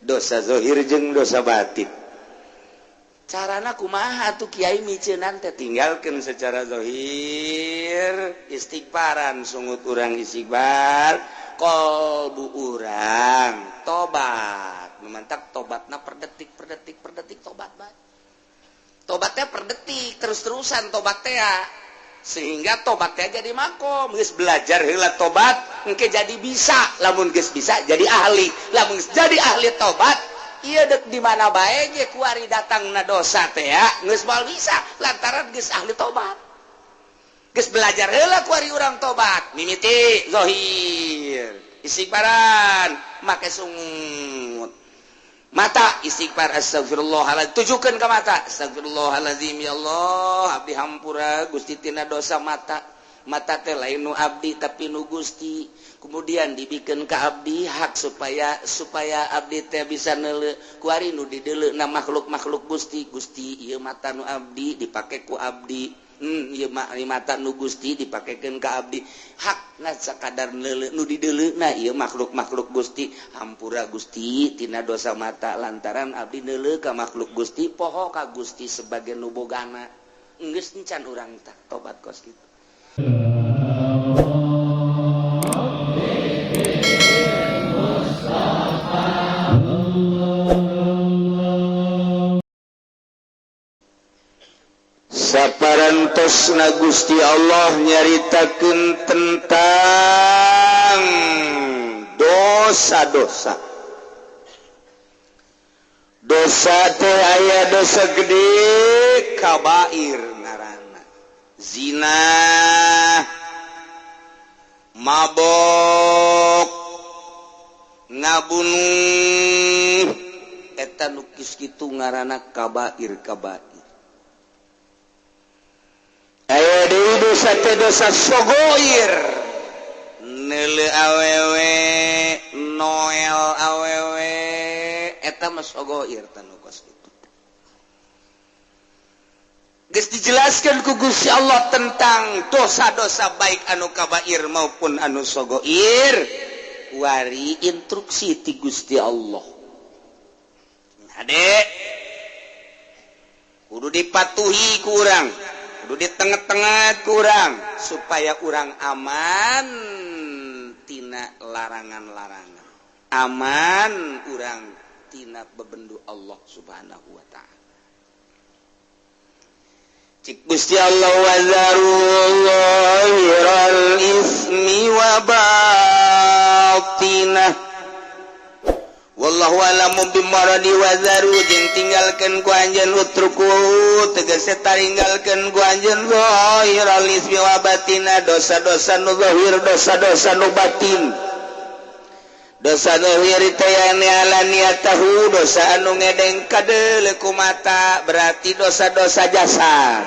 Dosa zahir jeung dosa batin. Carana kumaha tuh, Kiai, miceunan teh? Tinggalkan secara zahir, istighfaran, sungut urang istighfar, kolbu urang tobat. Mantap, tobatna per detik, per detik, per detik, tobat bae. Tobatnya per detik, terus-terusan tobat teh, sehingga tobatnya jadi makom. Geus belajar heula tobat, engke jadi bisa. Lamun geus bisa, jadi ahli. Lamun geus jadi ahli tobat, iya, dek di mana bae ge kuari datang na dosa teh ya geus moal bisa, lantaran geus ahli tobat. Geus belajar heula kuari urang tobat, mimiti zahir, istighfaran make sungut, mata istighfar, astagfirullahaladzim, tujukan ke mata, astagfirullahaladzim, ya Allah, abdi hampura Gusti tina dosa mata. Mata teh lain nu abdi, tapi nu Gusti, kemudian dibikin ke abdi hak supaya supaya abdi teh bisa neule. Kuari nu dideuleu na makhluk-makhluk Gusti. Gusti, ieu mata nu abdi, dipake ku abdi. Ieu mata nu Gusti, dipakekeun ka abdi hak na sakadar neule. Nu dideuleu na ieu makhluk-makhluk Gusti. Hampura Gusti tina dosa mata, lantaran abdi neule ka makhluk Gusti, poho ka Gusti sebagai nu bogana. Geus encan urang tah tobat kos kitu. Saparantosna Gusti Allah nyaritakeun tentang dosa-dosa. Dosa teh aya dosa gede, kabair ngaranna, zina, mabok, ngabunuh, eta nu kos kitu ngaranna kabair. Kabair. Aya deui dosa teh dosa sogoir, neuleu awewe, noel awewe, eta mah sogoir. Tanu kos kitu geus dijelaskan ku Gusti Allah tentang dosa-dosa, baik anu kabair maupun anu sogoir. Wari instruksi ti Gusti Allah, Ade, kudu dipatuhi ku urang, kudu di tengah-tengah ku urang, supaya urang aman tina larangan-larangan, aman urang tina bebendu Allah Subhanahu wa Ta'ala. Cik Gusti Allah, وذروا ظاهر الإثم وباطنه والله أعلم بمراده. وذروا jeung tinggalkeun ku anjeun, اتركوا tegese taringgalkeun ku anjeun, ظاهر الإثم وباطنه dosa-dosa nu zahir, dosa-dosa nu batin. Dosa zahir teh علانيته, dosa anu ngedeng kadeuleu ku mata, berarti dosa-dosa jasa,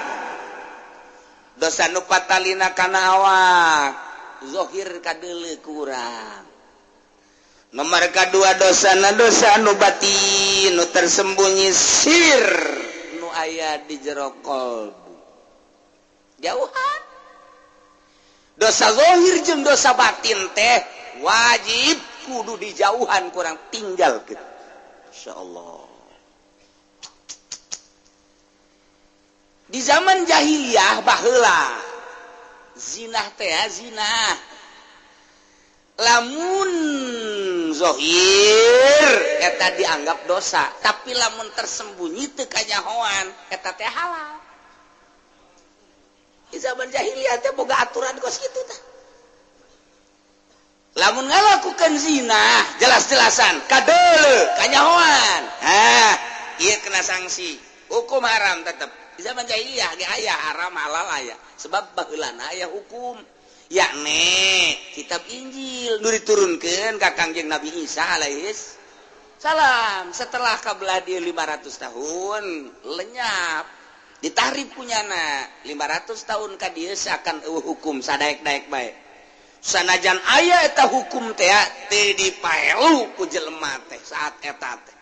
dosa nu patalina kana awak, zahir kadeuleu ku urang. Nomor kedua, dosa na dosa nu batin, nu tersembunyi, sir, nu aya di jero kolbu. Jauhan dosa zahir jeung dosa batin teh wajib kudu dijauhan, ku urang tinggal gitu. Insya Allah, di zaman jahiliyah baheula, zina teh, zina lamun zohir eta dianggap dosa, tapi lamun tersembunyi teu kanyahoan, eta teh halal. Di zaman jahiliyah teh boga aturan kos kitu tah. Lamun ngalakukan zina jelas-jelasan kadeuleu kanyahoan, ha, ieu kena sanksi hukum haram tetep. Di zaman jahiliyah ge aya haram halal aya, sebab baheulana aya hukum, yakni kitab Injil nu diturunkeun ka Kangjeng Nabi Isa alaihis salam. Setelah kabelah dia 500 tahun lenyap, ditahrif punyana. 500 tahun ka dieu seakan euweuh hukum, sadaek-daek bae. Sanajan aya eta hukum teh, teu dipaelu ku jelema teh. Saat eta teh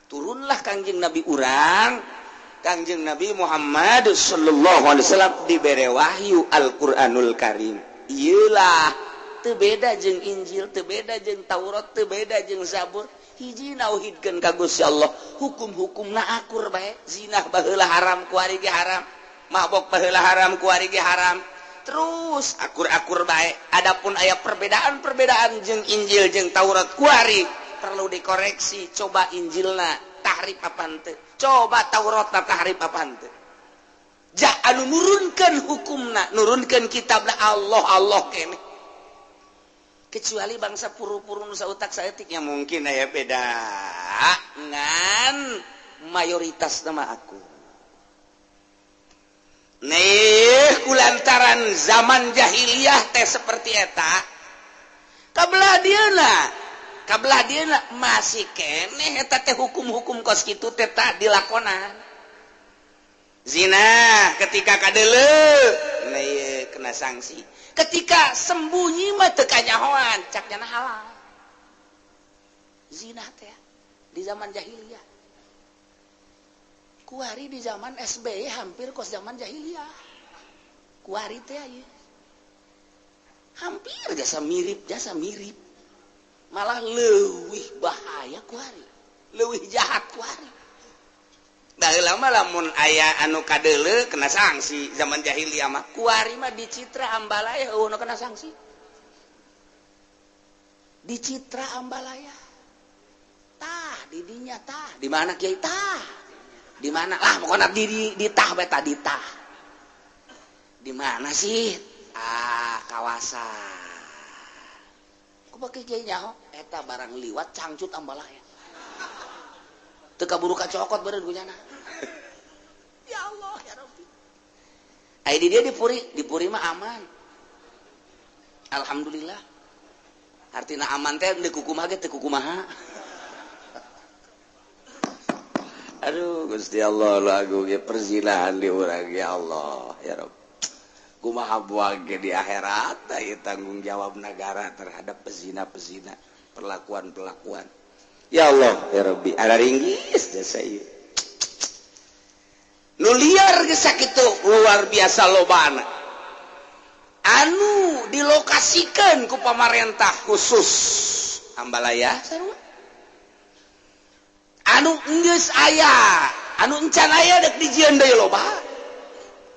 turunlah Kangjeng Nabi urang, Kangjeng Nabi Muhammad sallallahu alaihi wasallam, dibere wahyu Al-Qur'anul Karim. Iyalah, teu beda jeung Injil, teu beda jeung Taurat, teu beda jeung Zabur. Hiji, nauhidkeun ka Gusti Allah, hukum-hukumna akur bae. Zina baheula haram, kuari ge haram. Mabok baheula haram, kuari ge haram. Terus akur-akur bae. Adapun aya perbedaan-perbedaan jeung Injil jeung Taurat kuari perlu dikoreksi. Coba Injilna tahrif apa henteu, coba Taurat tahrif apa henteu. Ja anu nurunkeun hukumna, nurunkeun kitabna Allah, Allah keneh. Kecuali bangsa puru-puru nu sautak saeutik ya mungkin aya beda, ngan mayoritas nama aku nih. Kulantaran zaman jahiliyah teh seperti eta, kabelah dieuna, kabelah dieuna masih keneh eta teh hukum-hukum kos kitu teh tak dilakonan. Zina ketika kadeuleu nah kena sanksi, ketika sembunyi mah teu kanyahoan, cak nyana halal zina teh di zaman jahiliyah. Kuari di zaman SBY hampir kos zaman jahiliyah. Kuari teh ieu hampir jasa mirip, jasa mirip, malah leuwih bahaya kuari, leuwih jahat kuari. Baheula mah lamun aya anu kadeuleu kena sanksi zaman jahiliyah mah. Kuari mah di Citra Ambalaya euweuh nu kena sanksi. Di Citra Ambalaya tah di dinya tah di mana, Kiai? Tah di mana lah pokoknya, di tah beta di tah di mana sih? Ah, kawasan ku pakai kiai nyaho eta barang liwat cangcut Ambalaya teu kaburu kacokot beureun ku nyana. Ya Allah, ya Rabbi. Ai di dia di Puri, di Puri mah aman, alhamdulillah. Artina aman teh teu kukumaha ge teu kukumaha. Aduh, Gusti Allah, lagu ge perzinahan di urang. Ya Allah, ya Rabb, kumaha buang ge di akhirat ieu tanggung jawab negara terhadap pezina-pezina, perlakuan-perlakuan. Ya Allah, ya Rabbi, ada ringgis jasa ieu nu liar geus sakitu luar biasa lobana anu dilokasikan ku pamarentah khusus Ambalaya sarua anu geus aya, anu encan aya dek dijieun deui loba.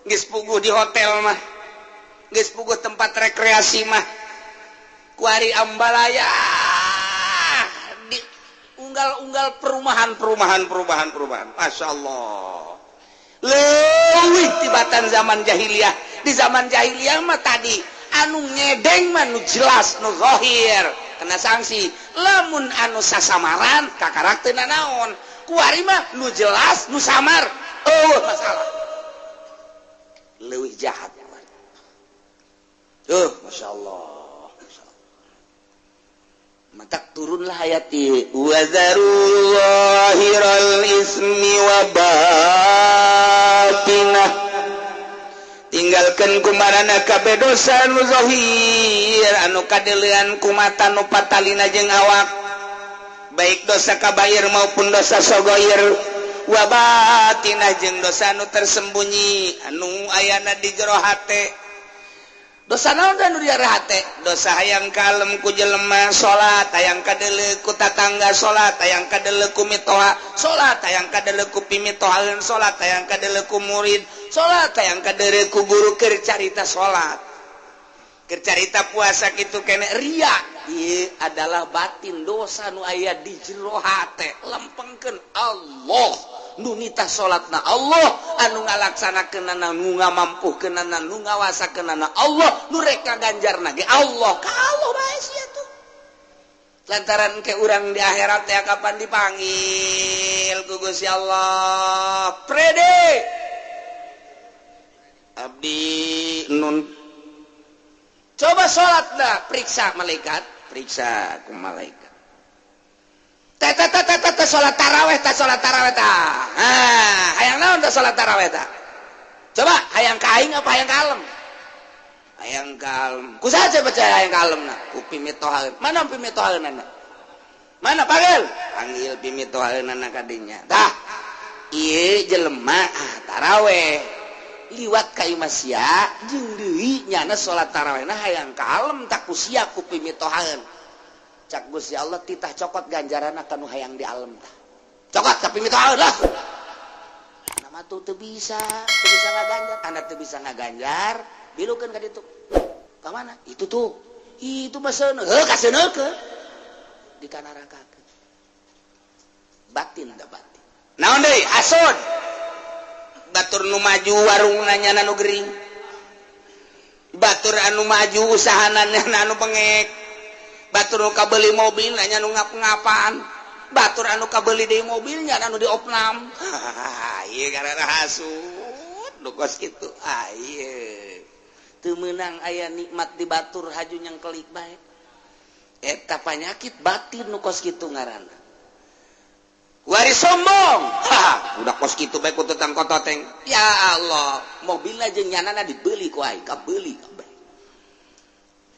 Geus puguh di hotel mah, geus puguh tempat rekreasi mah. Kuari Ambalaya di unggal-unggal perumahan, perumahan, perumahan, perumahan. Masya Allah, leuwih tibatan zaman jahiliyah. Di zaman jahiliyah mah tadi anu ngedeng mah nu jelas, nu zahir kena sanksi. Lamun anu sasamaran kakarak teu nanaon. Kuari mah nu jelas, nu samar oh masalah, leuwih jahat. Tuh, Masya Allah, Masya Allah. Matak turunlah ayat ieu, وذروا ظاهر الإثم وباطنه. Tinggalkan kumarana kabeh dosa nu zahir anu kadeulean ku mata, nu patalina jeung awak, baik dosa kabair maupun dosa sogoir, وباطنه jeung dosa anu tersembunyi anu ayana di jero hate. Dosa naon nu di hate? Dosa hayang kalem ku jelema salat, hayang kadeuleu ku tatangga salat, hayang kadeuleu ku mitoha salat, hayang kadeuleu ku pimitohaeun salat, hayang kadeuleu ku murid salat, hayang kadeuleu ku guru keur carita salat, keur carita puasa kitu kene ria. Ieu adalah batin, dosa nu aya di jero hate. Lempengkeun Allah nu nitah salatna, Allah anu ngalaksanakeunana, nu ngamampuhkeunana, nu ngawasakeunana, Allah nu rek ngaganjarna ge Allah. Ka Allah bae sia tuh, lantaran ke urang di akhirat ya kapan dipanggil ku Gusti Allah, "Prede abdi nun, coba salat dah." Periksa malaikat, periksa ku malaikat. Teh teh teh teh teh, salat taraweh teh, salat taraweh tah. Ah, hayang naon teh salat taraweh tah? Coba, hayang ka aing apa hayang kalem? Hayang kalem. Ku saha percaya hayang kalem na? Ku pimitohaeun. Mana pimitohaeunana? Mana? Panggil, panggil pimitohaeunana kadinya. Tah, ieu jelema ah taraweh liwat ka imah sia jeung deui nyana salat tarawehna hayang kalem tak ku sia ku pimitohaeun. Cak Gusti Allah titah cokot ganjaran ka nu hayang di alam tah. Cokot tapi mitoha lah. Nama tuh teu bisa ngaganjar. Anda teu bisa ngaganjar, bilukeun ka ditu. Ka mana? Itu tuh. Itu mah seuneu. Heuh kaseuneukeun. Di kanarakakeun. Batin da batin. Naon deui? Hasud. Batur nu maju warungna nya nu gering. Batur anu maju usahana anu bengek. Batur nu kabeuli mobil nya nu ngap-ngapan. Batur anu kabeuli deui mobilnya anu diopnam. Ieu karena hasud nu kos kitu. Ah ieu. Teu meunang aya nikmat di batur haju nyang kelik bae. Eta panyakit batin nu kos kitu ngaranna. Wari sombong. Ha, udah kos kitu bae ku tetang kototeng. Ya Allah, mobilna jeung nyanana dibeli ku aing, kabeuli kabeh.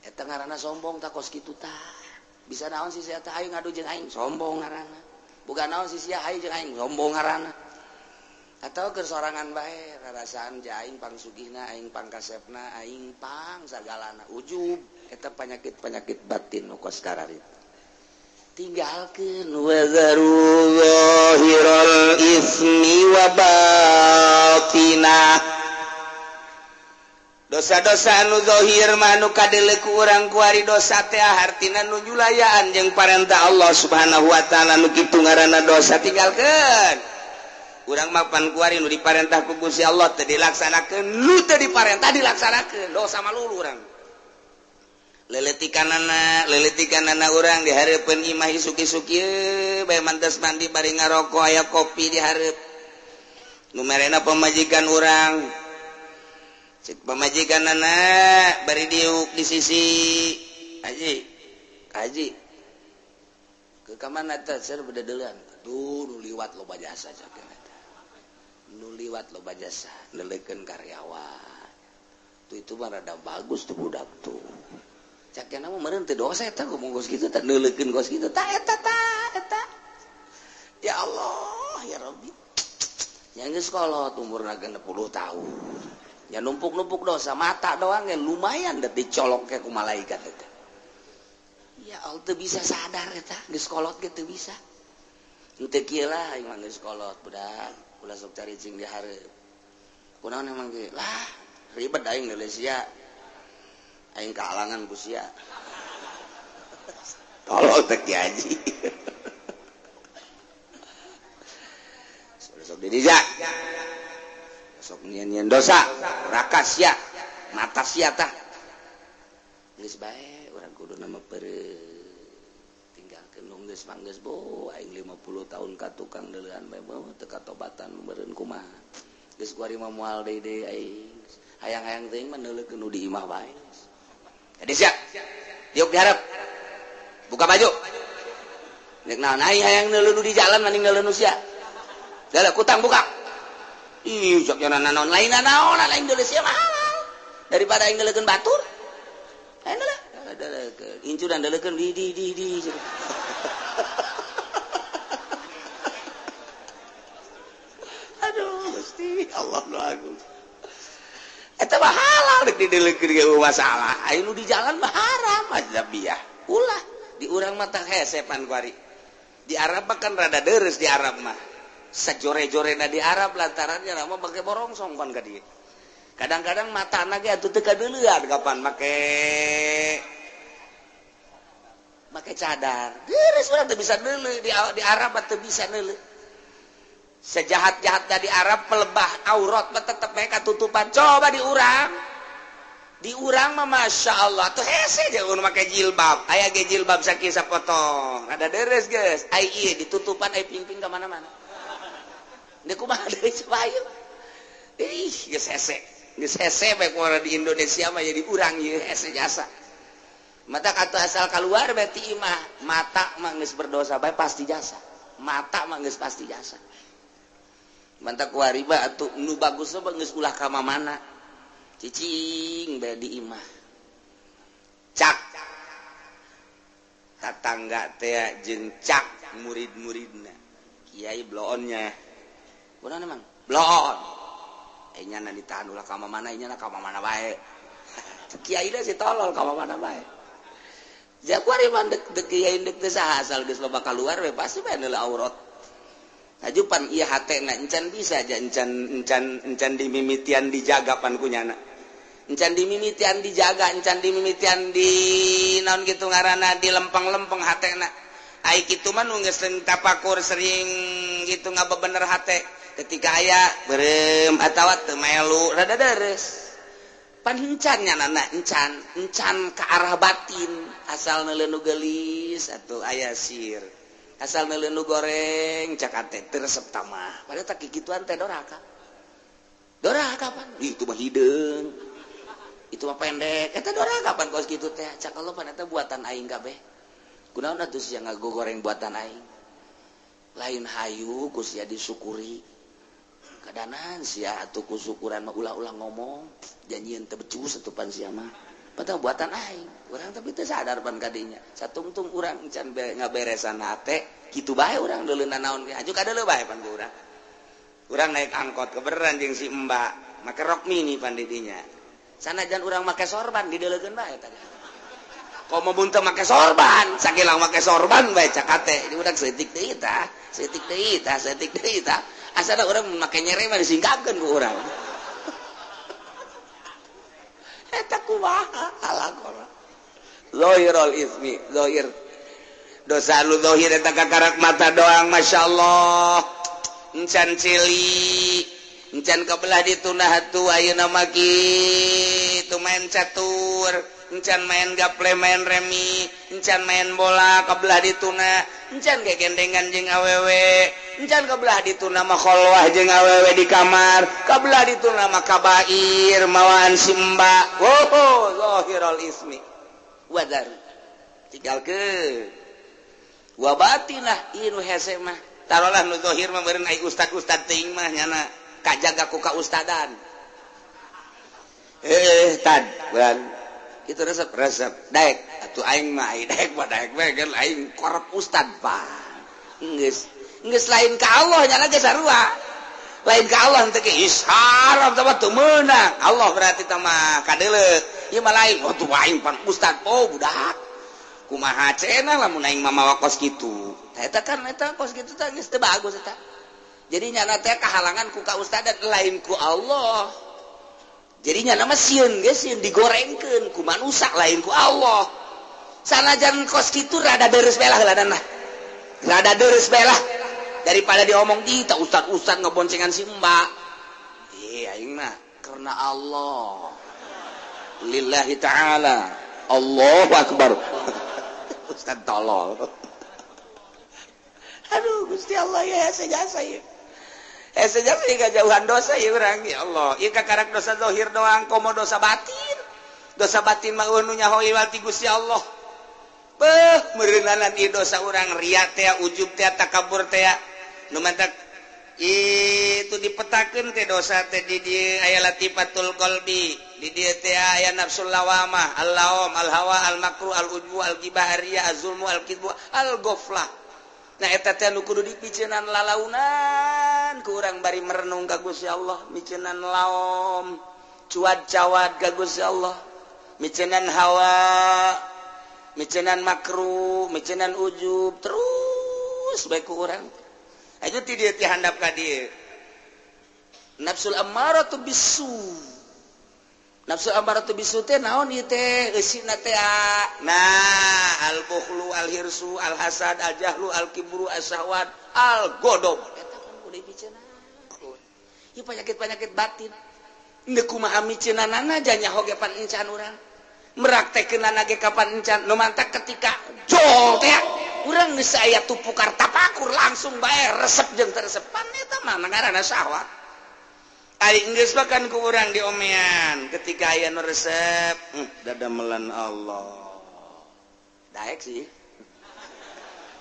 Eta ngaranna sombong tah kos kitu tah. Bisa naon sih sia teh aing ngadu jeung aing, sombong ngaranna. Boga naon sih sia aing jeung aing, sombong ngaranna. Atau keur sorangan bae rarasaan ja aing pangsugihna, aing pangkasepna, aing pang sagalana ujub. Eta penyakit-penyakit batin nu kos kararitu. Tinggalkeun wazaru zahiral ismi wa batinah. Dosa-dosa anu zahir mah nu kadeuleu ku urang kuari dosa teh hartina nu nyulayaan jeung parentah Allah Subhanahu wa taala nu kitu ngaranna dosa tinggalkeun. Urang mah pan kuari nu diparentah ku Gusti Allah teu dilaksanakeun, nu teu diparentah dilaksanakeun, dosa malulu urang. Leletikanana urang di hareupeun imah isuk-isuk ieu bae mantas mandi bari ngaroko aya kopi di hareup. Nu merena pamajikan urang. Cek pamajikanana bari diuk di sisi haji. Haji. Ke ka mana teh ser bededeulean. Aduh nu liwat loba jasa cek eta. Nu liwat loba jasa neuleukeun karyawan. Tuh itu mah rada bagus tuh budak tuh. Cakna mah meureun teu dosa eta ngomong kos kitu teh neuleukeun kos kitu tah eta tah eta. Ya Allah ya Rabbi. Yang geus kolot umurna 60 tahun. Ya numpuk-numpuk dosa mata doang ya lumayan da dicolok ke ku malaikat eta. Ya Allah teu bisa sadar eta geus kolot ge teu bisa. Henteu kieu lah aing mah geus kolot budak ulah sok caricing di hareup. Kunaon emang ge? Lah ribet aing neuleus sia. Aing kalangan ku sia. Tolol teh Ki Haji. Sok didija. Sok nyian-nyian dosa, neraka sia, mata sia tah. Geus bae urang kudu nama peureuh. Tinggalkeun nu geus mah geus bo aing 50 tahun ka tukang deuleuan bae teu katobatan meureun kumaha. Geus kuari mah moal deui deui aing. Hayang-hayang teuing mah neuleukeun nu di imah bae. Jadi siap. Diuk diharap. Buka baju. Nek naon aing hayang neuleuh nu di jalan mending neuleuh nu sia. Dalah kutang buka. Ih, sok naon lain naon lain deuleuh sia mah halal. Daripada aing neuleukeun batur. Aing deuleuh, deuleukeun. Incuran deuleukeun di. Aduh, Gusti Allah nu agung. Eta mah halal rek dideuleukeun ge masalah. Aya nu di jalan mah haram ajabiah. Ulah di urang mah tah hesepan kuari. Di Arab mah kan rada deres di Arab mah. Sajore-jorena di Arab lantarannya mah make borongsong pan ka dieu. Kadang-kadang matana ge atuh teu kadeuleuan kapan make cadar. Deres urang teu bisa neuleuh di Arab mah teu bisa neuleuh. Sejahat-jahatnya di Arab pelebah aurat mah tetep mereka tutupan. Coba di urang mah masya Allah tuh hese jangan make jilbab. Aya ge jilbab sakieu sapotong. Ada deres geus. Ai ieu ditutupan ai pingping ka mana-mana. Deuk kumaha deui coba ieu. Ih, geus hese. Geus hese bae kumaha di Indonesia mah jadi urang ieu hese jasa. Mata kata asal keluar berarti imah mata mah geus berdosa bae pasti jasa. Mata mah geus pasti jasa. Mantap kuari mah atuh nu bagus mah geus ulah ka mana. Cicing bae di imah. Cak tatangga teh jeung cak murid-muridna. Kiai bloonnya. Kunaon emang? Bloon. Nya na ditahan ulah ka mana, nya na ka mana bae. Kiai da si tolol ka mana bae. Jaguar mah dek dek kiai dek teu saha asal geus loba kaluar we pasti bae neuleuh aurat. Ajupan ieu hatena encan bisa aja encan encan encan dimimitian dijaga pan ku nyana. Encan dimimitian dijaga, encan dimimitian di naon kitu ngaranna di lempeng-lempeng hatena. Ai kitu mah nu geus sering tapakur sering gitu ngabebener hate. Ketika aya beureum atawa teu melu rada deres. Pan encan nyanana encan, encan ke arah batin asal neuleuh nu geulis atuh aya sir. Asal neuleuh nu goreng cak ate teu resep tamah. Padahal tak kikituan teh doraka. Doraka pan? Ih, itu mah hideung. Itu mah pendek. Eta doraka pan kos kitu teh. Cak Allah pan eta buatan aing kabeh. Kunaon atuh sia ngagogoreng buatan aing. Lain hayu ku sia disyukuri. Kadanan sia atuh ku syukuran mah ulah-ulah ngomong. Janjian teu becus atuh pan sia mah. Padahal buatan aing. Urang tapi teu sadar pan kadinya. Satungtung urang can ngaberesan hate, kitu bae urang deuleuna naon ge. Aju kadeuleu bae pan ku urang. Urang naik angkot kebeneran jeung si Mbak, make rok mini pan di dinya. Sanajan urang make sorban dideuleukeun bae tadi. Komo mun teu make sorban, sakilang make sorban bae cak hate. Di urang seutik deui tah, seutik deui tah, seutik deui tah. Asana urang make nyere mah disingkapkeun ku urang. Eta kumaha alakona. Zahirul ismi, zahir. Dosa lu zahir eta kakarak mata doang, masyaallah. Encan cili, encan kebelah ditunah atuh ayeuna mah kitu main catur, encan main gaple, main remi, encan main bola kebelah dituna, encan gegendengan jeung awewe, encan kebelah dituna mah kholwah jeung awewe di kamar, kebelah dituna mah kabair mawaan si mbak. Oh, zahirul ismi. Wadar. Tinggalkeun. Wa batinah ieu nu hese mah. Tarolah nu zahir mah meureun ai ustad-ustad teuing mah nyana kajaga ku kaustadan. Tad, bulan. Itu resep, resep. Daek atuh aing mah ai daek mah daek we kan aing korep ustad pan. Geus, geus lain ka Allah nyana ge sarua. Lain ka Allah teh ge isharam teh mah teu meunang. Allah berarti teh mah kadeuleu. Ieu mah lain, oh tuh aing pan ustad. Oh budak. Kumaha cenah lamun aing mah mawa kos kitu. Tah eta kan eta kos kitu teh geus teu bagus eta. Jadi nyana teh kahalangan ku kaustadan lain ku Allah. Jadi nyana mah sieun ge sieun digorengkeun ku manusa lain ku Allah. Sanajan kos kitu rada deres bae lah heuladan lah. Rada deres bae lah daripada diomong di tah ustad-ustad ngeboncengan si mbak. Aing mah karena Allah. Lillahi ta'ala. Allahu akbar. Ustad tolol. Aduh Gusti Allah ya sejasa ya. Sejasa ya kajauhan dosa ya urang ya Allah. Ieu kakarak dosa zahir doang komo dosa batin. Dosa batin mah eueuh nu nyaho ieu ti Gusti Allah. Beuh meureunanan ieu dosa urang riya teh ujub teh takabur teh. Nu mantak itu dipetakeun teh dosa teh di dieu aya latifatul qalbi, di dieu teh aya nafsul lawamah, al-laum, al-hawa, al-makru, al-ujbu, al-ghibah, ar-riya, az-zulmu, al-kidbu, al-ghaflah. Nah eta teh nu kudu dipiceunan lalaunan ku urang bari merenung ka Gusti Allah, miceunan laom, cuad-cawad ka Gusti Allah, miceunan hawa, miceunan makru, miceunan ujub, terus bae ku urang. Ayo ti dieu ti handap ka dieu. Nafsul ammaratu bisu. Nafsu ammaratu bisu teh naon ieu teh eusina teh? Nah, al-bukhlu, al-hirsu, al-hasad, al-jahlu, al-kibru, as-syahwat, al-ghadab. Eta kan kudu dipiceunan. Ieu penyakit-penyakit batin. Ndeu kumaha miceunanana nyaho ge pan encan urang. Meraktekeunana ge kapan encan. Nu mantak ketika jol teh urang geus aya tupukar tapakur langsung bae resep jeung teu resep pan eta mah ngaranna syahwat. Ari geus bahkan ku urang diomean ketika aya nu resep, dadamelan Allah. Daek sih.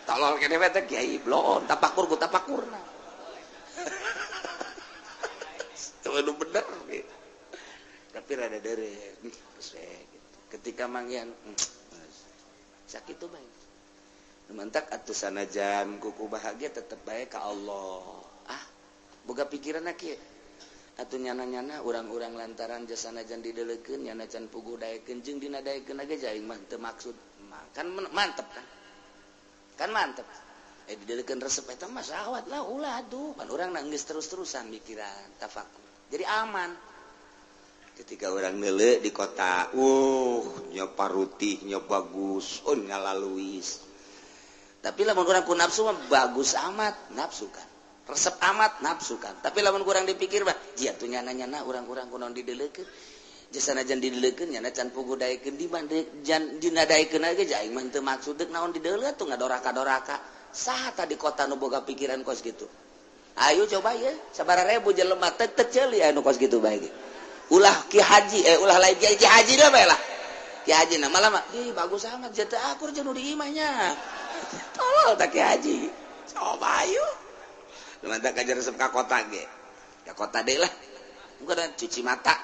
Tolol kene we teh kiai blon tapakur ku tapakurna. Teu bener gitu. Tapi rada deure gitu. Ketika manggihan sakitu bae. Mantak atuh sanajan kuku bahagia tetep bae ka Allah. Ah, boga pikiran kieu. Atuh nyana-nyana urang-urang lantaran jasana jan didelekeun, nyana can puguh daekeun jeung dina daekeun ge aing mah teu maksud. Kan mantep kan? Kan mantep. Didelekeun resep eta mah syahwat lah ulah atuh. Pan urang geus terus-terusan mikiran tafakur. Jadi aman. Ketika orang neuleuh di kota, nya parutihnya bagus, oh ngalaluis. Tapi lamun urang ku nafsu mah bagus amat, nafsu kan. Resep amat, nafsu kan. Tapi lamun kurang dipikir mah, jia tuh nyana-nyana urang-urang kunaon didelekeun. Jasana jan didelekeun, nyana can puguh daekeun di jan dina daekeun ge aing mah teu maksud deuk naon dideuleut tuh ngadoraka-doraka. Saha tadi kota nu boga pikiran kos gitu? Ayo coba ya, sabaraha ribu jelema teu teu ceuli anu kos gitu bae ge. Ulah ki haji, ulah lain ki haji dah bae lah. Ki haji na malah mah, ih bagus amat jatuh akur jeung nu di imahnya. Tolol tak ki haji. Coba ayo. Lumantak aja resep ka kota ge. Ka kota deui lah. Bukan cuci mata.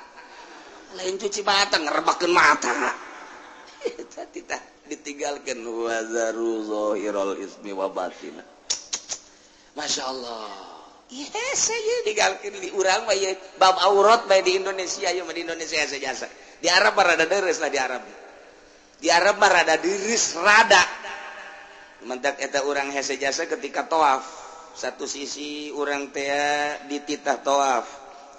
Lain cuci mata ngerebakeun mata. Eta titah ditinggalkeun wazaru zahiral ismi wa batina. Masya Allah. Yes, saya digalkeun di urang mah ieu bab aurat bae di Indonesia, ieu mah di Indonesia hese jasa. Di Arab mah rada deres lah di Arab. Di Arab mah rada deres rada. Mentak eta urang hese jasa ketika tawaf. Satu sisi urang teh dititah tawaf.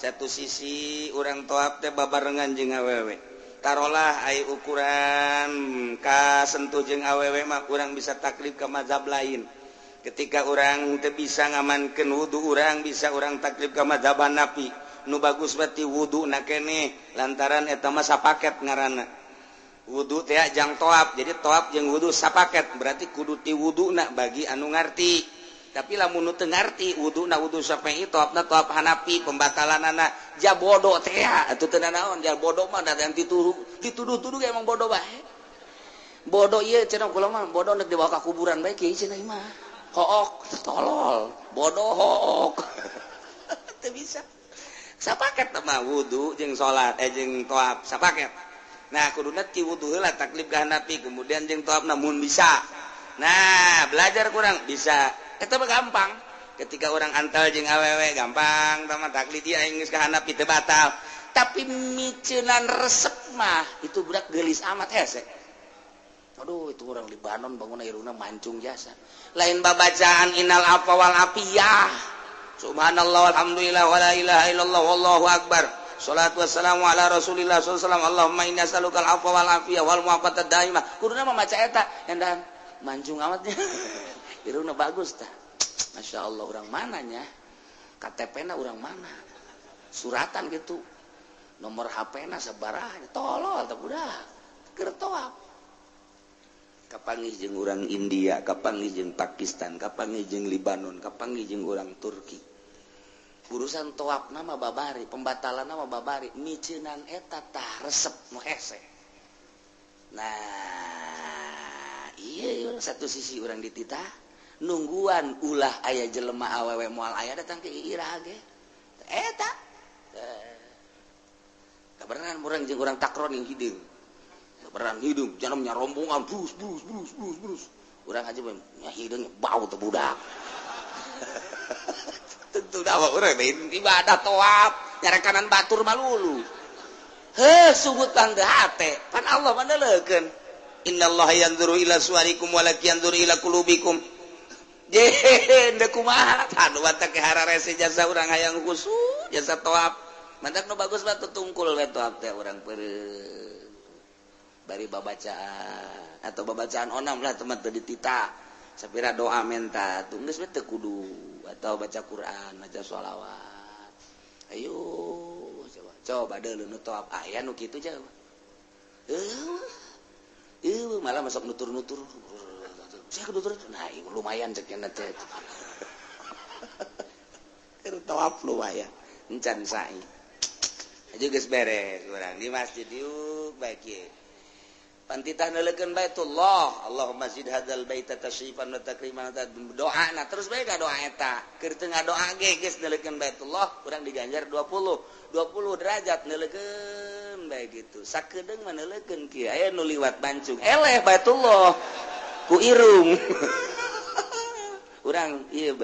Satu sisi urang tawaf teh babarengan jeung awewe. Tarolah ai ukuran kasentuh jeung awewe mah urang bisa taklid ke mazhab lain. Ketika orang teu bisa ngamankeun wudu, urang bisa urang taklid ka mazhab Hanafi. Nu bagus berarti wudu na keneh lantaran eta mah sapaket ngaranna. Wudu teh jang tawaf, jadi tawaf jeung wudu sapaket berarti kudu ti wuduna bagi anu ngarti. Tapi lamun nu teu ngarti wuduna wudu Syafi'i, tawafna tawaf Hanafi, pembatalanana ja bodoh teh atuh teu nanaon, ja bodoh mah da dituduh-tuduh emang bodoh bae. Bodoh ieu cenah kula mah bodoh nek dibawa ka kuburan bae kieu cenah mah. Hook tolol, bodoh hook. Teu bisa. Sapaket mah wudu jeung salat jeung tawaf sapaket. Nah, kuduna ti wudu heula taklid ka Hanafi, kemudian jeung tawafna mun bisa. Nah, belajar kurang bisa. Eta mah gampang. Ketika orang antal jeung awewe gampang, tah mah taklid ieu aing geus ka Hanafi teu batal. Tapi miceunan resep mah itu budak geulis amat hese. Aduh, itu orang Libanon bangun irungna mancung jasa. Lain babacaan innal afwa wal afiyah. Subhanallah walhamdulillah wala ilaha illallah wallahu akbar. Salatu wassalamu ala Rasulillah sallallahu alaihi wasallam. Allahumma inni as'aluka al-afwa wal afiyah wal mu'afata daimah. Kuduna mah maca eta, endan mancung amatnya. Irungna bagus tah. Masya Allah, orang mananya? KTP-na orang mana? Suratan gitu. Nomor HP-na sabaraha? Tolol tah budak. Keur tawaf. Kapanggih jeung urang India, kapanggih jeung Pakistan, kapanggih jeung Libanon, kapanggih jeung urang Turki. Urusan tawaf nama babari, pembatalan nama babari, miceunan eta tah resep nu hese. Nah, iya satu sisi urang dititah nungguan ulah aya jelema awewe moal aya datang ke iraha ge. Eta. Kabeneran urang jeung urang takron yang hideung. Beran hidung, jangan rombongan, brus brus brus brus brus. Urang aja nya hideung bau teh budak. Tentu dah urang ibadah tawaf, nyarekanan batur malulu. Heuh, sugut pan teu hate, pan Allah mah neuleukeun. Innallaha yanzuru ila suwarikum walakin yanzuru ila qulubikum. Je, deuk kumaha? Aduh batak hararese jasa urang hayang khusyuk jasa tawaf. Mantak nu bagus mah tungkul we tawaf teh urang peureum. Bari babacaan atau babacaan onam lah teman teu ditita. Sapira doa menta tuh geus we teu kudu atau baca Quran, baca sholawat. Ayo coba coba deuleu nu tawaf aya nu kitu coba. Malah masuk nutur-nutur. Saya nutur, nah lumayan cek nya teh. Keur tawaf lumayan encan sa'i. Aja geus beres urang di masjid yuk baik ye. Pantitah neuleukeun Baitullah, Allahumma zid hadzal baita tasyrifan wa takriman, doa na terus bae ka doa eta. Keur teu ngadoa ge geus neuleukeun Baitullah, urang diganjar 20 derajat neuleukeun bae gitu. Sakedeung mah neuleukeun kieu aya nu liwat bancung, eleh Baitullah ku irung. Urang ieu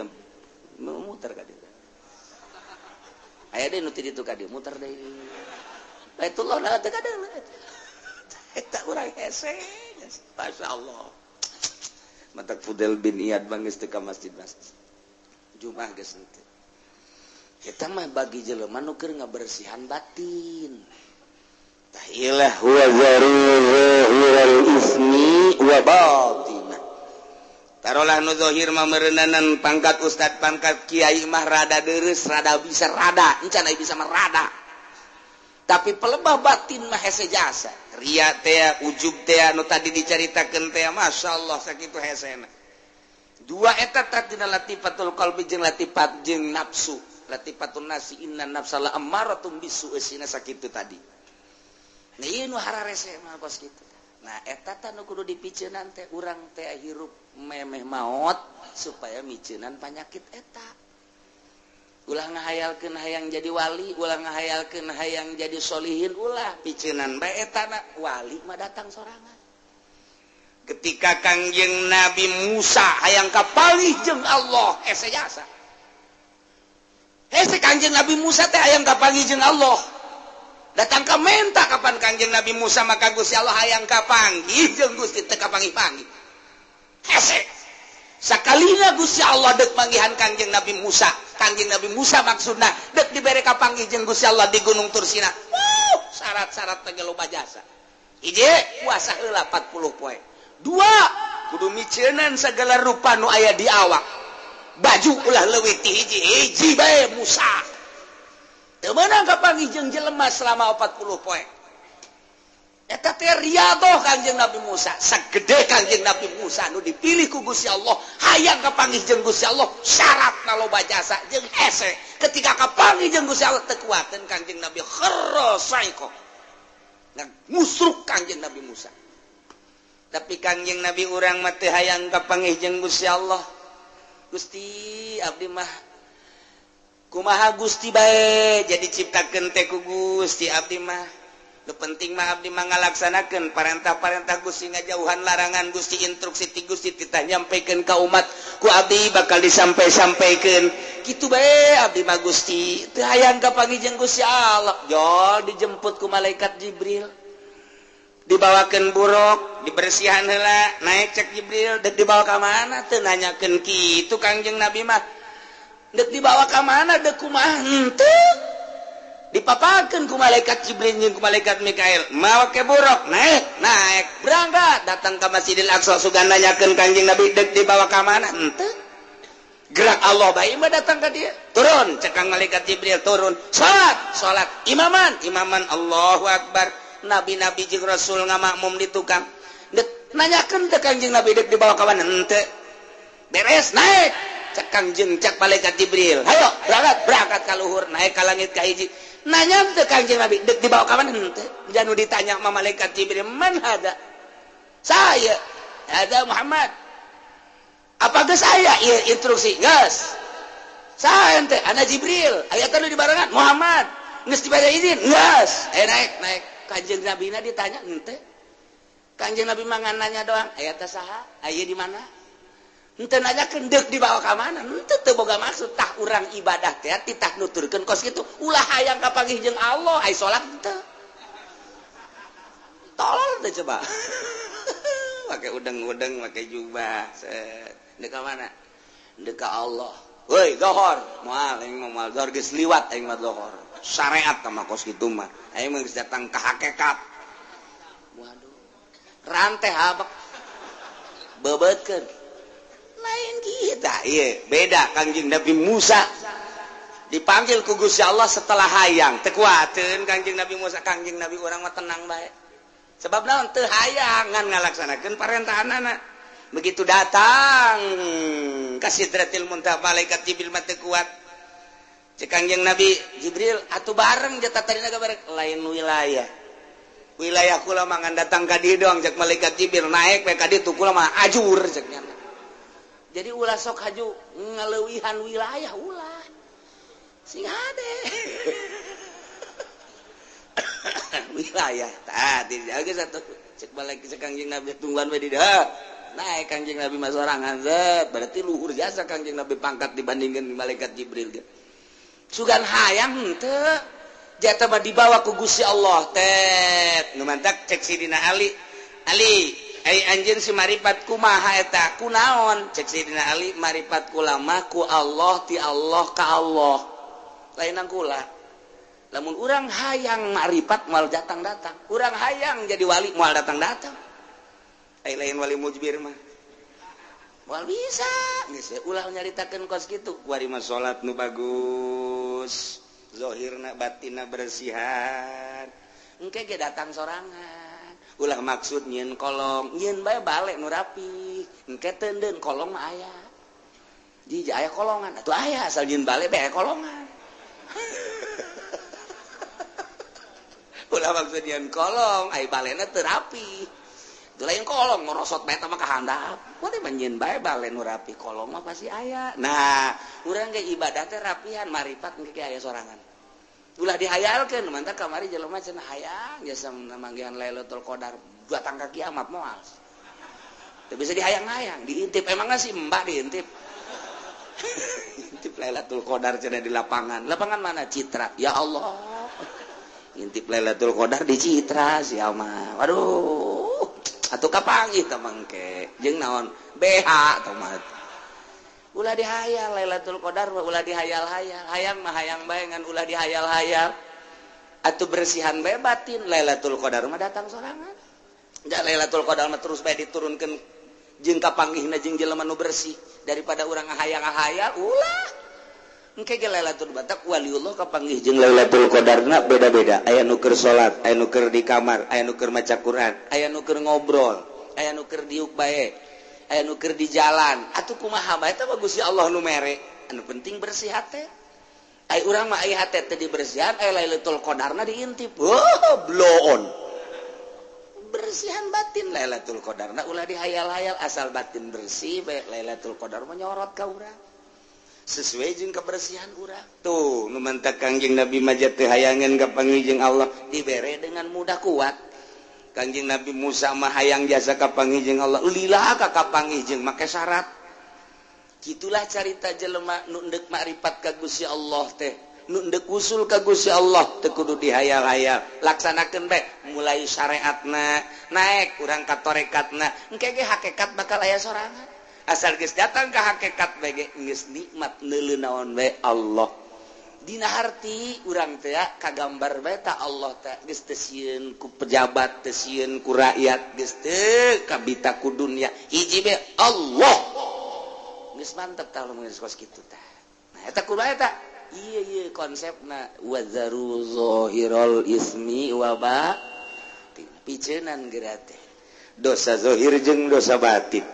muter ka dieu. Aya deui nu ti ditu ka dieu muter deui. Baitullah na teu kadeuleu. Eta urang hese. Masyaallah. Matak Fudail bin Iyad bang geus teu ka masjid-masjid. Jumat geus henteu. Eta mah bagi jelema nu keur ngabersihan batin. Tah ilah huwa zahiral ismi wa batinah. Tarolah nu zahir mah meureunanan pangkat ustad pangkat kiai mah rada deureuss, rada bisa rada, encan aya bisa mah rada. Tapi pelebah batin mah hese jasa. Ria teh, ujub teh nu tadi dicaritakeun teh, masyaallah sakitu hesena. Dua eta tadina latifatul qalbi jeung latifat jeung nafsu. Latifatun nasi inna nafsa la ammaratum bisu eusina sakitu tadi. Nah ieu nu hararese mah kos kitu. Nah eta tah nu kudu dipiceunan teh urang teh hirup memeh maot supaya miceunan panyakit eta. Ulah ngahayalkeun hayang jadi wali, ulah ngahayalkeun hayang jadi solihin, ulah piceunan bae eta na wali mah datang sorangan. Ketika Kangjeng Nabi Musa hayang kapanggih jeung Allah, hese jasa. Hese Kangjeng Nabi Musa teh hayang kapanggih jeung Allah. Datang ka menta kapan Kangjeng Nabi Musa maka Gusti Allah hayang kapanggih jeung Gusti teu kapanggih-panggih. Hese. Sakalina Gusti Allah deuk manggihan Kangjeng Nabi Musa. Kangjeng Nabi Musa maksudna deuk dibere kapanggih jeung Gusti Allah di Gunung Tursina. Syarat-syarat teh loba jasa. Hiji, puasa heula 40 poe. Dua, kudu miceunan segala rupa nu aya di awak. Baju ulah leuwih ti hiji, hiji bae Musa. Teu meunang kapanggih jeung jelema selama 40 poe. Eta teh riadoh Kangjeng Nabi Musa. Sagede Kangjeng Nabi Musa nu dipilih ku Gusti Allah, hayang kapanggih jeung Gusti Allah, syaratna loba jasa jeung hese. Ketika kapanggih jeung Gusti Allah teu kuateun Kangjeng Nabi kharra saiko. Ngusruk Kangjeng Nabi Musa. Tapi Kangjeng Nabi urang mah teu hayang kapanggih jeung Gusti Allah. Gusti abdi mah kumaha Gusti bae jadi ciptakeun teh ku Gusti abdi mah. Nu penting mah abdi mah ngalaksanakeun parentah-parentah Gusti, ngajauhan larangan Gusti, instruksi ti Gusti titah nyampikeun ka umat ku abdi bakal disampai-sampaikeun. Kitu bae abdi mah Gusti teu hayang kapanggih jeung Gusti Allah. Jol dijemput ku malaikat Jibril. Dibawakeun buruk, dibersihan heula, naik cek Jibril, deuk dibawa ka mana teu nanyakeun kitu Kangjeng Nabi mah. Deuk dibawa ka mana deuk kumaha henteu. Dipapakeun ku malaikat Jibril jeung ku malaikat Mikail, mawa ke buruk, naik, naik, berangkat, datang ka Masjidil Aqsa sugan nanyakeun Kangjeng Nabi deuk dibawa ka mana henteu. Gerak Allah bae mah datang ka dia. Turun cek kang malaikat Jibril turun, salat, salat, imaman, imaman, Allahu Akbar. Nabi-nabi jeung Rasul ngamakmum di tukang. Deuk nanyakeun teh Kangjeng Nabi deuk dibawa ka mana henteu. Beres naik cek Kangjeng cek malaikat Jibril. Hayo berangkat, berangkat ka luhur, naik ka langit ka hiji. Nanya teh Kangjeng Nabi deuk dibawa ka mana henteu. Janu ditanya sama malaikat Jibril, "Man hada?" Saya, hada Muhammad. Apa geus aya ieu instruksi? Geus. Saya teh ana Jibril, aya teh nu dibarengan Muhammad. Geus dibere izin? Geus. Naik, naik. Kanjeng Nabi na ditanya henteu. Kanjeng Nabi mah ngan nanya doang, aya teh saha? Aya di mana? Henteu nanyakeun deuk dibawa ka mana? Henteu teu boga maksud. Tah urang ibadah teh titah nuturkeun kos kitu. Ulah hayang kapanggih jeung Allah, ai salat henteu. Tolol teh coba. Make udeng-udeng, make jubah. Set. Deuk ka mana? Deuk ka Allah. Woi, dohor. Moal aing mah moal dohor geus liwat aing mah dohor. Syariat mah kos kitu mah. Aing mah geus datang ka hakikat. Waduh. Rantai habek. Bebeutkeun. Lain kita, ieu beda Kangjeng Nabi Musa. Dipanggil ku Gusti Allah setelah hayang. Teu kuateun Kangjeng Nabi Musa, Kangjeng Nabi urang mah tenang bae. Sebab naon teu hayang ngan ngalaksanakeun parentahanana. Begitu datang ka Sidratil Muntaha malaikat Jibril mah teu kuat. Cek Kangjeng Nabi Jibril atuh bareng jatah tadina bareng lain wilayah. Wilayah kula mah ngan datang ka dieu doang cek malaikat Jibril naik we ka ditu kula mah ajur cek nya. Jadi ulah sok haju ngaleuwihan wilayah ulah. Sing hade. Wilayah tah dijaga satu cek balik cek Kangjeng Nabi tungguan we di dieu. Naik Kangjeng Nabi mah sorangan zet berarti luhur jasa Kangjeng Nabi pangkat dibandingkan malaikat Jibril ge. Sugan hayang henteu. Jata mah dibawa ku Gusti Allah teh. Nu mantak cek Sidina Ali. Ali, ai anjeun si maripat kumaha eta? Kunaon? Cek Sidina Ali, maripat kula mah ku Allah ti Allah ka Allah. Lainan kula. Lamun urang hayang maripat moal datang-datang. Urang hayang jadi wali moal datang-datang. Ai lain wali mujbir mah. Moal bisa. Geus ulah nyaritakeun kos kitu. Kuari mah salat nu bagus. Zohirna batinna bersihan. Engke ge datang sorangan. Ulah maksud nyieun kolong, nyieun bae balik nu rapi. Engke teundeun kolong mah aya. Di aya kolongan, atuh aya asal nyieun balik bae kolongan. Ulah maksud nyieun kolong, ai balena teu rapi. Teu lain kolong ngorosot bae mah ka handap. Kuari mah nyieun bae bale nu rapi, kolong mah pasti aya. Nah, urang ge ibadah teh rapihan, maripat engke ge aya sorangan. Ulah dihayalkeun, mantap kamari jelema cenah hayang jasa manggihan Lailatul Qadar datang ka kiamat moal. Teu bisa dihayang-hayang, diintip emangna si Mbak diintip. Intip Lailatul Qadar cenah di lapangan. Lapangan mana? Citra. Ya Allah. Intip Lailatul Qadar di Citra sia mah. Waduh. Atuh kapanggih teh mangke. Jeung naon? BH teh mah. Ulah dihayal Lailatul Qadar mah ulah dihayal-hayal. Hayang mah hayang bae ngan ulah dihayal-hayal. Atuh bersihan bae batin Lailatul Qadar mah datang sorangan. Ja Lailatul Qadar mah terus bae diturunkeun jeung kapanggihna jeung jelema nu bersih daripada urang ngahayang-ngahayal ulah. Engke ge Lailatul Batak waliullah kapanggih jeung Lailatul Qadarna beda-beda. Aya nu keur salat, aya nu keur di kamar, aya nu keur maca Quran, aya nu keur ngobrol, aya nu keur diuk bae. Aya nu keur di jalan. Atuh kumaha bae teh Gusti Allah nu mere. Anu penting bersih hate. Ai urang mah ai hate teh dibersihan, ai Lailatul Qadarna diintip. Oh, bloon. Bersihan batin Lailatul Qadarna ulah dihayal-hayal, asal batin bersih bae Lailatul Qadar mah nyorot ka urang. Sesuai jeung kebersihan urang. Tuh, nu mantak Kangjeng Nabi mah teu hayangeun ka panggih jeung Allah dibere dengan mudah kuat. Kangjeng Nabi Musa mah hayang jasa kapanggih jeung Allah lila ka kapanggih jeung make syarat. Kitulah carita jelema nu endek makrifat ka Gusti Allah teh, nu endek usul ka Gusti Allah teu kudu dihayal-hayal, laksanakeun bae mulai syariatna naik urang ka tarekatna, engke ge hakikat bakal aya sorangan. Asal geus datang ka hakikat bae ge geus nikmat neuleuh naon bae Allah. Dina harti urang teh kagambar bae ta Allah teh geus teu sieun ku pejabat, teu sieun ku rakyat, geus teu kabita ku dunya. Hiji bae Allah. Geus mantep tah lamun geus kos kitu tah. Nah eta kumaha eta? Ieu ieu konsepna wazaru zahirul ismi wa batin. Piceunan geura teh. Dosa zahir jeung dosa batin.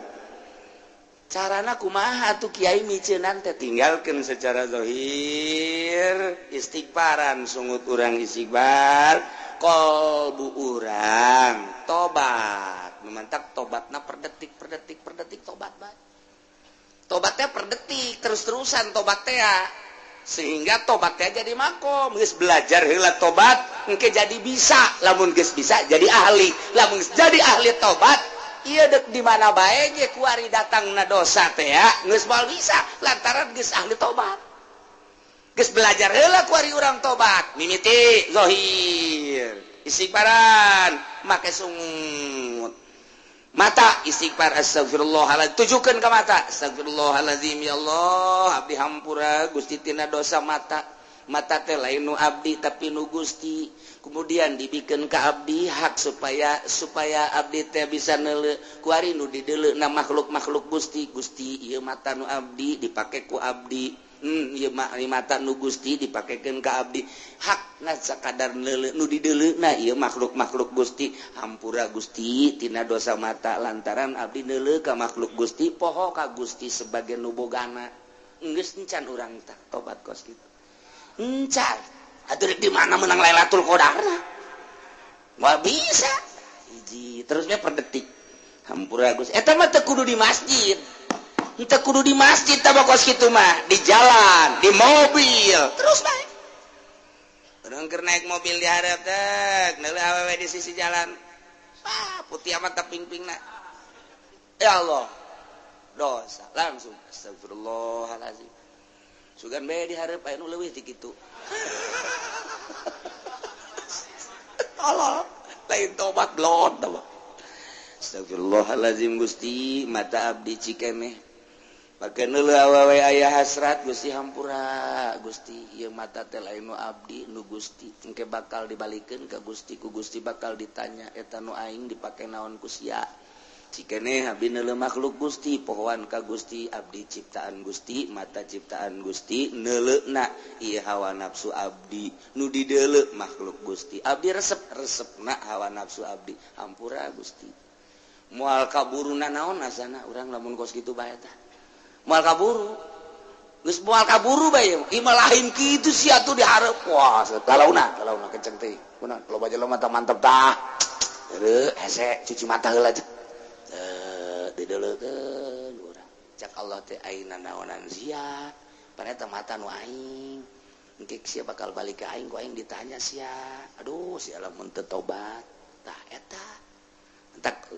Carana kumaha atuh kiai miceunan teh tinggalkeun secara zahir, istighfaran sungut urang istighfar, qalbu urang tobat. Memantak tobatna per detik per detik per detik tobat bae. Tobatnya per detik terus-terusan tobat teh sehingga tobatnya jadi makom. Geus belajar heula tobat engke jadi bisa, lamun geus bisa jadi ahli, lamun geus jadi ahli tobat ieu dek di mana bae ge kuari datangna dosa teh ya geus moal bisa lantaran geus ahli tobat. Geus belajar heula kuari urang tobat mimiti zahir istighfaran make sungut mata istighfar astagfirullahaladzim tujukeun ka mata astagfirullahaladzim ya Allah abdi hampura Gusti tina dosa mata. Mata teh lain nu abdi tapi nu Gusti. Kemudian dibikeun ka abdi hak supaya abdi teh bisa neuleuh kuari nu dideuleuna makhluk-makhluk Gusti. Gusti ieu mata nu abdi dipake ku abdi. Ieu mata nu Gusti dipakekeun ka abdi. Hakna sakadar neuleuh nu dideuleuna ieu makhluk-makhluk Gusti. Hampura Gusti tina dosa mata lantaran abdi neuleuh ka makhluk Gusti poho ka Gusti sebagai nu bogana. Geus encan urang tah tobat kos kitu. Encan. Atuh di mana menang Lailatul Qadarna? Moal bisa. Hiji terusnya per detik. Hampura Gusti. Eta mah teu kudu di masjid. Teu kudu di masjid tah kos kitu mah, di jalan, di mobil, terus bae. Urang keur naik mobil di hareup teh, neuleuh awewe di sisi jalan. Wah, putih amat ping-pingna. Ya Allah. Dosa langsung astagfirullahalazim. Sugan bae dihareup aya nu leuwih ti kitu. Tolol, lain tobat blot tah. Astagfirullahalazim Gusti, mata abdi cikeneh. Pake neuleuh awewe aya hasrat Gusti hampura Gusti, ieu mata teh lain nu abdi nu Gusti, engke bakal dibalikeun ka Gusti, ku Gusti bakal ditanya eta nu aing dipake naon ku sia. Cikeneh abdi neuleuh makhluk Gusti, pohoan ka Gusti, abdi ciptaan Gusti, mata ciptaan Gusti, neuleuhna ieu hawa nafsu abdi, nu dideuleu makhluk Gusti. Abdi resep resepna hawa nafsu abdi, hampura Gusti. Moal kaburuna naon asana urang lamun kos kitu bae tah. Moal kaburu. Geus moal kaburu bae imah lain kitu sia tuh dihareup. Wah, kalauna, kalauna kenceng teh. Kunaon loba jelema mata mantep tah. Heueuh, hese cuci mata heula aja. Dideuleukeun urang. Cak Allah teh ayeuna naonan sia. Paneta mata nu aing. Engke sia bakal balik ka aing ku aing ditanya sia. Aduh, sia lamun teu tobat. Tah eta. Entak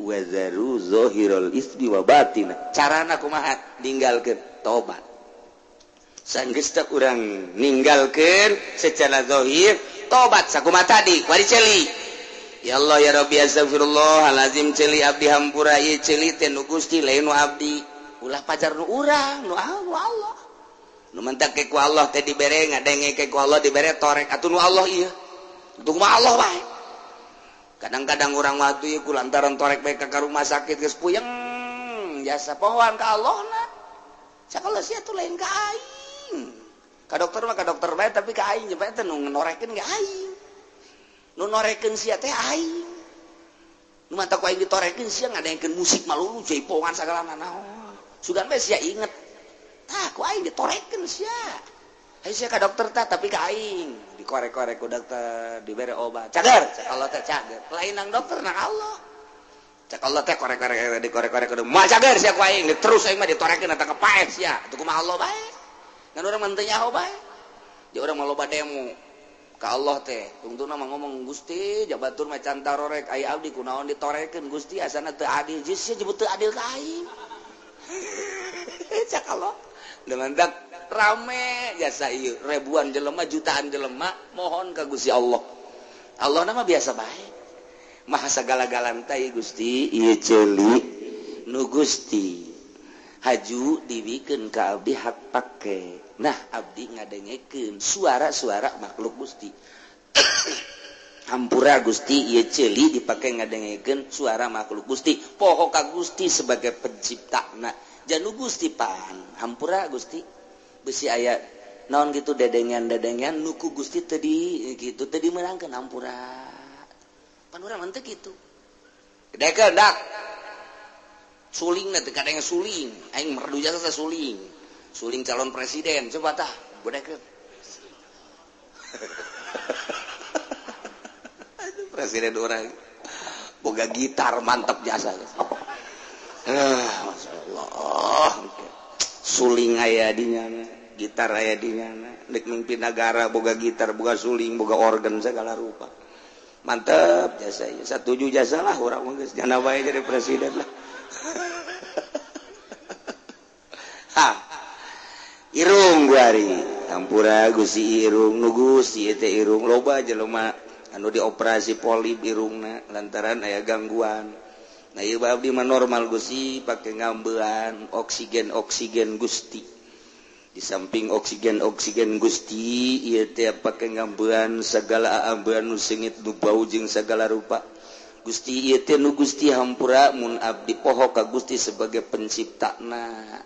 wazaru zahirul ismi wa batina. Carana kumaha ninggalkeun tobat. Sanggeus teh urang ninggalkeun secara zahir tobat sakumaha tadi wari ceuli. Ya Allah ya Rabbi astagfirullahalazim ceuli abdi hampura ieu ceuli teh nu Gusti lain nu abdi. Ulah pacar nu urang nu Allah. Nu mentak ke ku Allah teh dibere ngadenge ke ku Allah dibere torek atuh nu Allah ieu. Atuh kumaha Allah bae. Kadang-kadang orang waktu ieu ku lantaran torek bae ka rumah sakit geus puyeng jasa pohoan ka Allah na. Sakola sia tuh lain ka aing. Ka dokter mah ka dokter bae tapi ka aing bae teh nu norekeun ge aing. Nu norekeun sia teh aing. Nu mata ku aing ditorekeun sia ngadengkeun musik malulu jaipongan sagala nanaon. Sugan bae sia inget. Tah ku aing ditorekeun sia. Hayu sia ka dokter tah tapi ka aing dikorek-korek ku dokter dibere obat. Cager, cak Allah teh cager. Lain nang dokter nang Allah. Cak Allah teh korek-korek dikorek-korek kudu moal cager sia ku aing terus aing mah ditorekeun eta kepaeh sia. Atuh kumaha Allah bae. Ngan urang mah teu nyaho bae. Di urang mah loba demo ka Allah teh. Tungtungna mah ngomong Gusti jabatur mah can tarorek aya abdi kunaon ditorekeun Gusti asana teu adil. Geus sia jebut teu adil ka aing. Cak Allah. Dengan dak rame jasa ieu ribuan jelema jutaan jelema mohon ka Gusti Allah. Allah nama biasa bae. Maha sagala-galana teh Gusti ieu ceuli nu Gusti haju dibikeun ka abdi hak pake. Nah abdi ngadengekeun suara-suara makhluk Gusti. Hampura Gusti ieu ceuli dipake ngadengekeun suara makhluk Gusti. Poho ka Gusti sebagai penciptana. Janu Gusti pan hampura Gusti besi aya naon gitu dedengan-dedengan nuku Gusti tadi gitu tadi meunangkeun hampura pan urang mah teu kitu dekeun dak suling teh kadang suling aing merdu jasa teh suling suling calon presiden coba tah bedekeun presiden urang boga gitar mantap jasa. Masya Allah suling aya di nyana gitar aya di nyana dek mimpin negara boga gitar boga suling boga organ segala rupa mantep jasa ieu satuju jasa lah urang mah geus jana bae jadi presiden lah. Ha irung guari hampura Gusti irung nu Gusti teh irung loba jelema anu dioperasi polip irungna lantaran aya gangguan. Nah ieu abdi mah normal Gusti pake ngambean oksigen oksigen Gusti. Di samping oksigen oksigen Gusti ieu teh pake ngambean segala ambean nu seungit nu bau jeung segala rupa. Gusti ieu teh nu Gusti hampura mun abdi poho ka Gusti sebagai penciptana.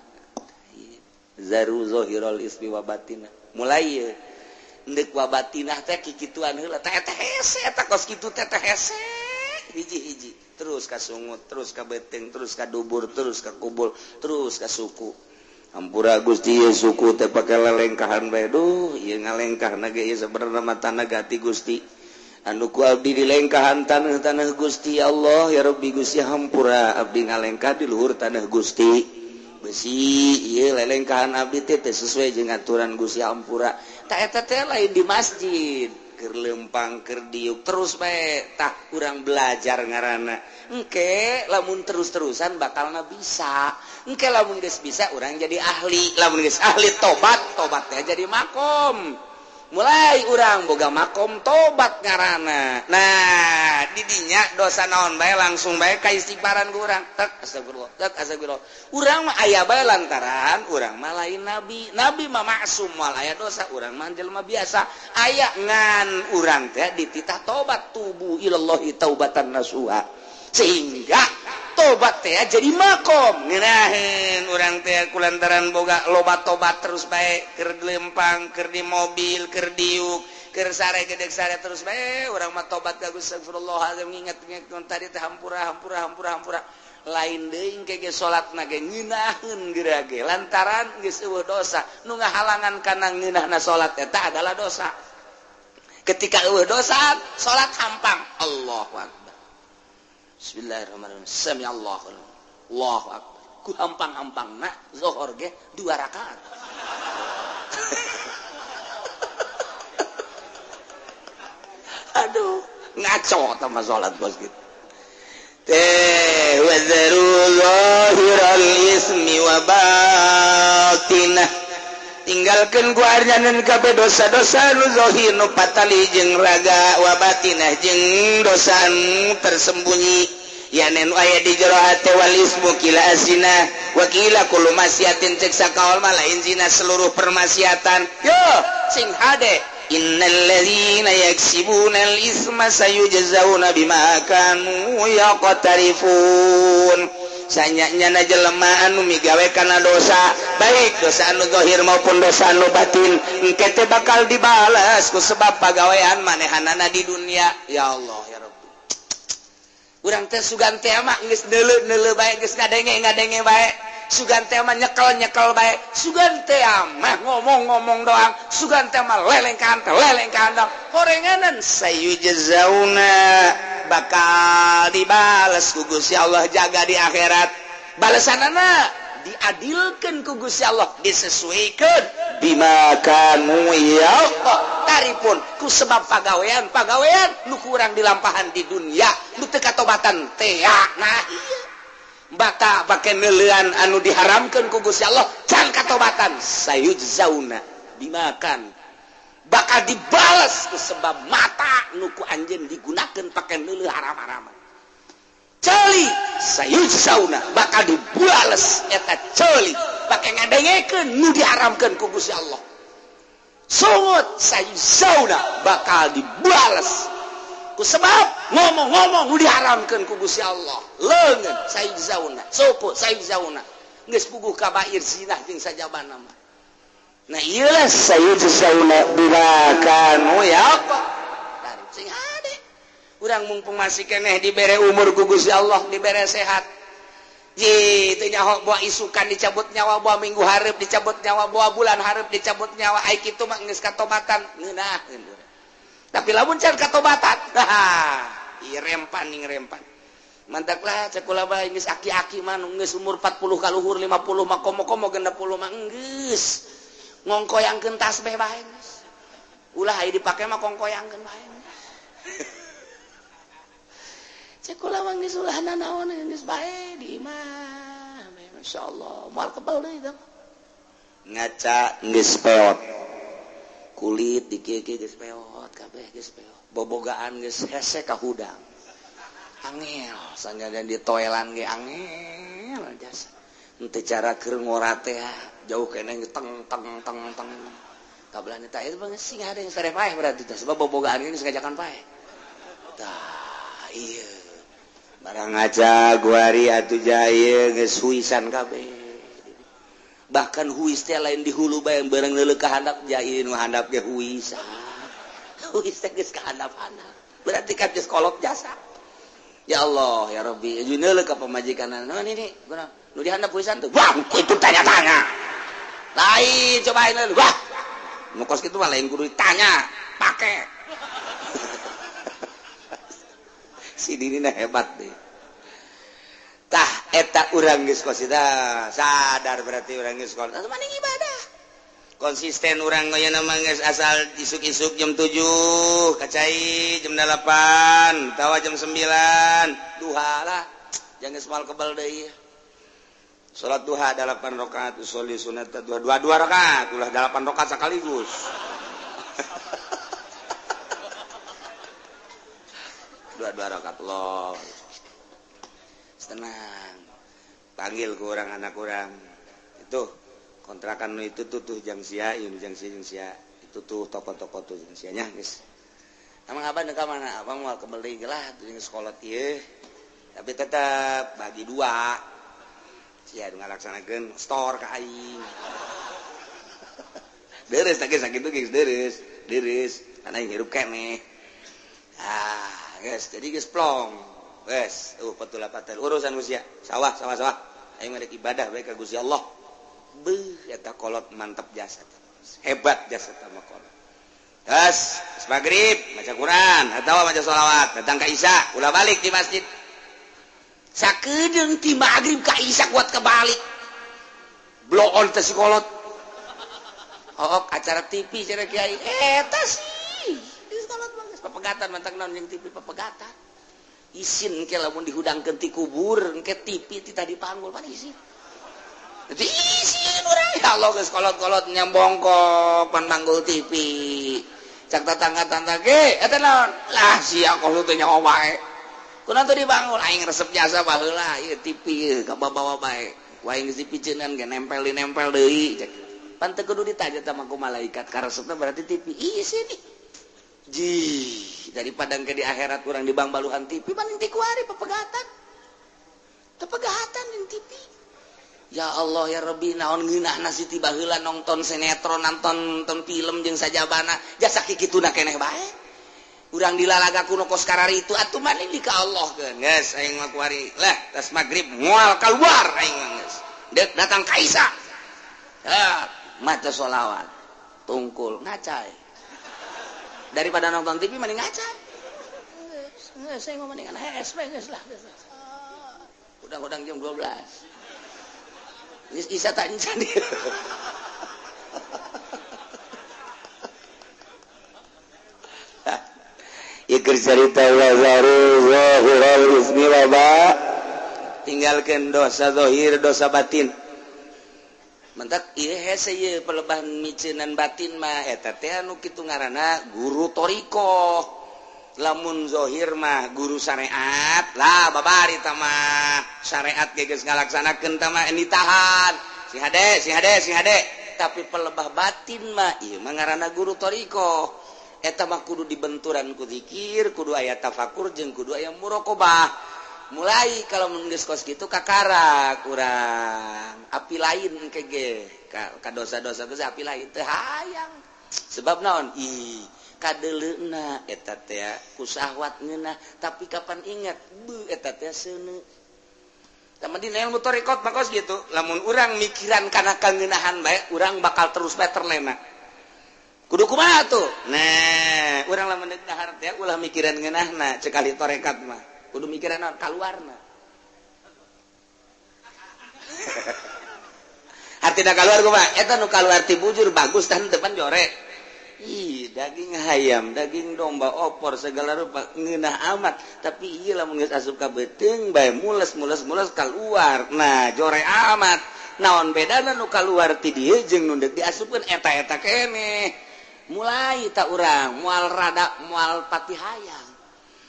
Zaru zahirul ismi wa batina. Mulai ieu endek wa batinah teh kikituan heula teh teh hese eta kos kitu teh teh hese hiji-hiji. Terus ka sungut, terus ka beteng, terus ka dubur, terus ka kubur, terus ka suku. Hampura Gusti ieu suku teh pake lelengkahan bae. Duh, ieu ngalengkahna ge ieu sabenerna mah tanah gati Gusti. Anu ku abdi dilengkahan tanah-tanah Gusti Allah ya Rabbi Gusti hampura abdi ngalengkah di luhur tanah Gusti. Besi ieu lelengkahan abdi teh teu sesuai jeung aturan Gusti hampura. Ta eta teh lain di masjid. keur lempang keur diuk terus bae. Tah, urang belajar ngaranna. Engke lamun terus-terusan bakalna bisa. Engke lamun geus bisa, urang jadi ahli. Lamun geus ahli tobat, tobatnya jadi makom. Mulai urang boga makom tobat ngaranna. Nah, didinya dosa naon bae langsung bae ka istighfaran ku urang. Tek astagfirullah, tek astagfirullah. Urang mah aya bae lantaran urang mah lain nabi. Nabi mah maksum, moal aya dosa. Urang mah jelema biasa. Aya ngan urang teh dititah tobat, tubu ilallahi taubatan nasuha. Sehingga tobat teh jadi makom. Ngeunaheun urang teh kulantaran boga loba tobat terus bae, keur lempang, keur di mobil, keur diuk, keur sare gedeg sare terus bae urang mah tobat ka Gusti, astagfirullahalazim, nginget-nginget tadi teh, hampura, hampura, hampura, hampura. Lain deui engke ge salatna ge ngeunaheun geura ge, lantaran geus euweuh dosa nu ngahalangan kana ngeunahna salat eta adalah dosa. Ketika euweuh dosa, salat hampang. Allahu akbar. Bismillahirrahmanirrahim. Sami Allahu. Allahu akbar. Ku hampang-hampangna zuhur ge 2 rakaat. Aduh, ngaco tambah salat bos gitu. Teh wadharu zahiral ismi wa batinah. Tinggalkeun ku arjanan kabeh dosa-dosa nu zahir nu patali jeung raga, wa batinah jeung dosa nu tersembunyi, yanen aya di jero hate. Wal ismu kila azina wa kila kullu maksiatin, cek sakaol mah lain zina, seluruh permaksiatan. Yo sing hade, innal ladzina yaksibuna al isma sayujzauna bima kanu yaqtarifun. Sanyanya jelema anu migawe kana dosa, baik dosa anu zahir maupun dosa anu batin, engke teh bakal dibalas ku sebab pagawean manehanana di dunia. Ya Allah, ya Rabbi, urang teh sugan teh mah geus neuleu-neuleu bae, geus ngadenge-ngadenge bae, sugan teh mah nyekel-nyekel bae, sugan teh mah ngomong-ngomong doang, sugan teh mah lelengkahan teh lelengkahan doang, horenganan. Sayujzauna, bakal dibales ku Gusti Allah jaga di akhirat. Balesanana diadilkeun ku Gusti Allah, disesuaikan bima kanu yaqtarifun, ku sebab pagawean pagawean nu kurang dilampahan di dunia, nu teu katobatan teh. Nah iya, bata pake neuleuan anu diharamkeun ku Gusti Allah can katobatan, sayujzauna bimakan, bakal dibales ku sebab mata nu ku anjeun digunakeun pake neuleuh haram-haraman. Ceuli, sayujzauna, bakal dibales eta ceuli pake ngadengekeun nu diharamkeun ku Gusti Allah. Sungut, sayujzauna, bakal dibales ku sebab ngomong-ngomong nu diharamkeun ku Gusti Allah. Leungeun, sayujzauna. Suku, sayujzauna. Geus puguh kabair zina jeung sajabana mah. Nah iyalah, sayujzauna bima kanu yaqtarif. Sing hade urang mumpung masih keneh dibere umur ku Gusti Allah, dibere sehat. Ji teu nyaho boa isukan dicabut nyawa, boa minggu hareup dicabut nyawa, boa bulan hareup dicabut nyawa. Ai kitu mah geus katobatan ngeunaheun. Tapi lamun can katobatan, ieu rempan ning rempan. Mantaklah cek kula bae, geus aki-aki mah nu geus umur 40 kaluhur, 50 mah, komo-komo 60 mah geus ngongkoyangkeun tasbih bae geus. Ulah aya dipake mah, kongkoyangkeun bae. Cek kula mah geus ulah nanaon, geus bae di imah. Masyaallah, moal kebal deui teh. Ngaca geus peot. Kulit di kieu geus peot kabeh, geus peot. Bobogaan geus hese ka hudang. Angel, sanggadan di toelan ge angel jasa. Henteu cara keur ngora teh jauh keneh, teng teng teng teng. Kabelah teh itu bang sing ada yang sare paeh berarti teh, sebab bobogaan geus ngajakan paeh. Tah ieu. Barang ngaca guari atuh jaya geus huisan kabeh. Bahkan huis teh lain di hulu bae, bareng leuleuh ka handap, jai nu handap ge huis. Huis teh geus ka handap-handap. Berarti kan geus kolot jasa. Ya Allah, ya Rabbi, jeung neuleuh ka pamajikanna. Naon ini? Kunaon? Nu di handap huisan tuh. Wah, itu tanya-tanya. Lain cobain leuleuh. Wah. Nu kos kitu mah lain kudu ditanya, pake. Si Dini hebat deh. Tah eta urang geus kos sadar, berarti urang geus kos maning ibadah. Konsisten urang ayeuna mah geus asal isuk-isuk jam 7 ka cai, jam 8 atawa jam 9 duha lah, jangan geus kebal deui. Salat duha 8 rakaat, usolli sunat duha dua dua rakaat, ulah 8 rakaat sekaligus. Dua dua rakaat loh. Tenang, panggil ke orang anak orang itu kontrakan itu tuh tuh jang sia, ini jang sia, jang sia itu tuh toko-toko tuh jang sianya guys. Emang abang ke mana? Abang mau kembali lah tuh sekolah ieu, tapi tetap bagi dua. Sia ngalaksanakeun store ka aing. Deres tak sakit tuh guys, deres, deres karena aing hirup keneh. Ah, guys, jadi guys plong. Wes, patul urusan usia sawah sawah sawah aing mah ibadah bae ka Gusti Allah. Beuh eta kolot mantap jasa. Hebat jasa mah kolot. Geus, maghrib maca Quran atawa maca sholawat, datang ka Isya, ulah balik di masjid. Sakedeung ti maghrib ka Isya kuat kebalik. Bloon teh si kolot. Hook acara TV cenah kiai. Eta sih. Geus kolot mah geus papegatan mantak naon jeung TV papegatan. Isin ke lamun dihudangkeun ti kubur engke TV ti tadi panggul pan isin. Jadi isin urang ya Allah geus kolot-kolot nyambongkok pan manggul TV. Cak tetangga-tetangga ge eta naon? Lah sia kolot teh nyaho bae. Kunaon teu dibangun aing resep jasa baheula ieu TV ieu kabawa bae. Ku aing geus dipiceunan ge nempel-nempel deui cek. Pan teu kudu ditanya tah ku malaikat karesepna berarti TV. Isin ji daripada ke di akhirat kurang di bang baluhan TV paling tikuari pepegatan tepegatan di TV. Ya Allah ya Rabbi naon ngeunahna si tiba heula nonton sinetron nonton film jeung sajabana jasa kikituna keneh bae urang dilalaga kuno kos kararitu atuh maning di ka Allah keun geus aing mah kuari lah tas magrib moal keluar aing mah geus deuk datang ka Isa maca sholawat tungkul ngacai daripada nonton TV mending ngaca. Geus saya mah mendingan HSP geus lah. Udang-udang jam 12. Geus isa tak encan. Ieu keur carita wazaru zahiral ismi wa ba. Tinggalkeun dosa zahir, dosa batin. Mentak ieu hese ieu pelebahan miceunan batin mah eta teh anu kitu ngaranna guru thariqah. Lamun zahir mah guru syariat lah babari tah mah syariat ge geus ngalaksanakeun tah mah ditahan. Si hade si hade si hade. Tapi pelebah batin mah ieu mah ngaranna guru thariqah. Eta mah kudu dibenturan ku zikir, kudu aya tafakur jeung kudu aya muraqabah. Mulai kalau geus kos kitu kakara kurang api lain engke ge ka dosa-dosa geus api lain teu hayang sebab naon ih kadeuleuna eta teh ku syahwat ngeunah tapi kapan ingat beuh eta teh seuneu tah dina ilmu thariqat mah kos kitu lamun urang mikiran kana kangeunahan bae urang bakal terus bae terlena kudu kumaha tuh nah urang lamun deuk dahar teh ulah mikiran ngeunahna cek ahli tarekat mah kudu mikiran naon kaluarna. Hartina kaluar kumaha? Eta nu kaluar ti bujur bagus tah depan jore. Ih, daging hayam, daging domba, opor segala rupa ngeunah amat, tapi ieu lamun geus asup ka beuteung bae mules-mules-mules kaluar. Nah, jore amat. Naon bedana nu kaluar ti dieu jeung nu deuk diasupkeun eta-eta keneh. Mulai ta urang moal rada moal pati hayang.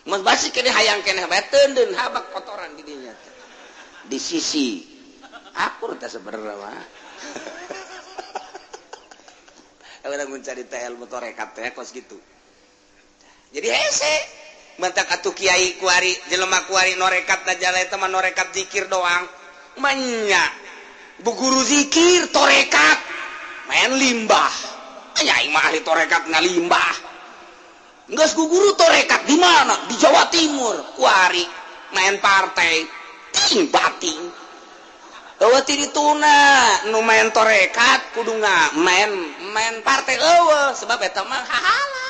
Mun basi keneh hayang keneh bae teundeun habak kotoran di dinya teh. Di sisi akur teh sebenarnya mah. Urang mun carita ilmu tarekat teh kos kitu. Jadi hese mentak atuh kiai kuari jelema kuari norekat da jala eta mah norekat zikir doang. Manya bu guru zikir tarekat main limbah. Nya aing mah ahli tarekat ngalimbah. Geus ku guru tarekat di mana? Di Jawa Timur. Kuari main partai ting bating. Eueuh ti dituna nu main tarekat kudu main main partai eueuh sebab eta mah hahala.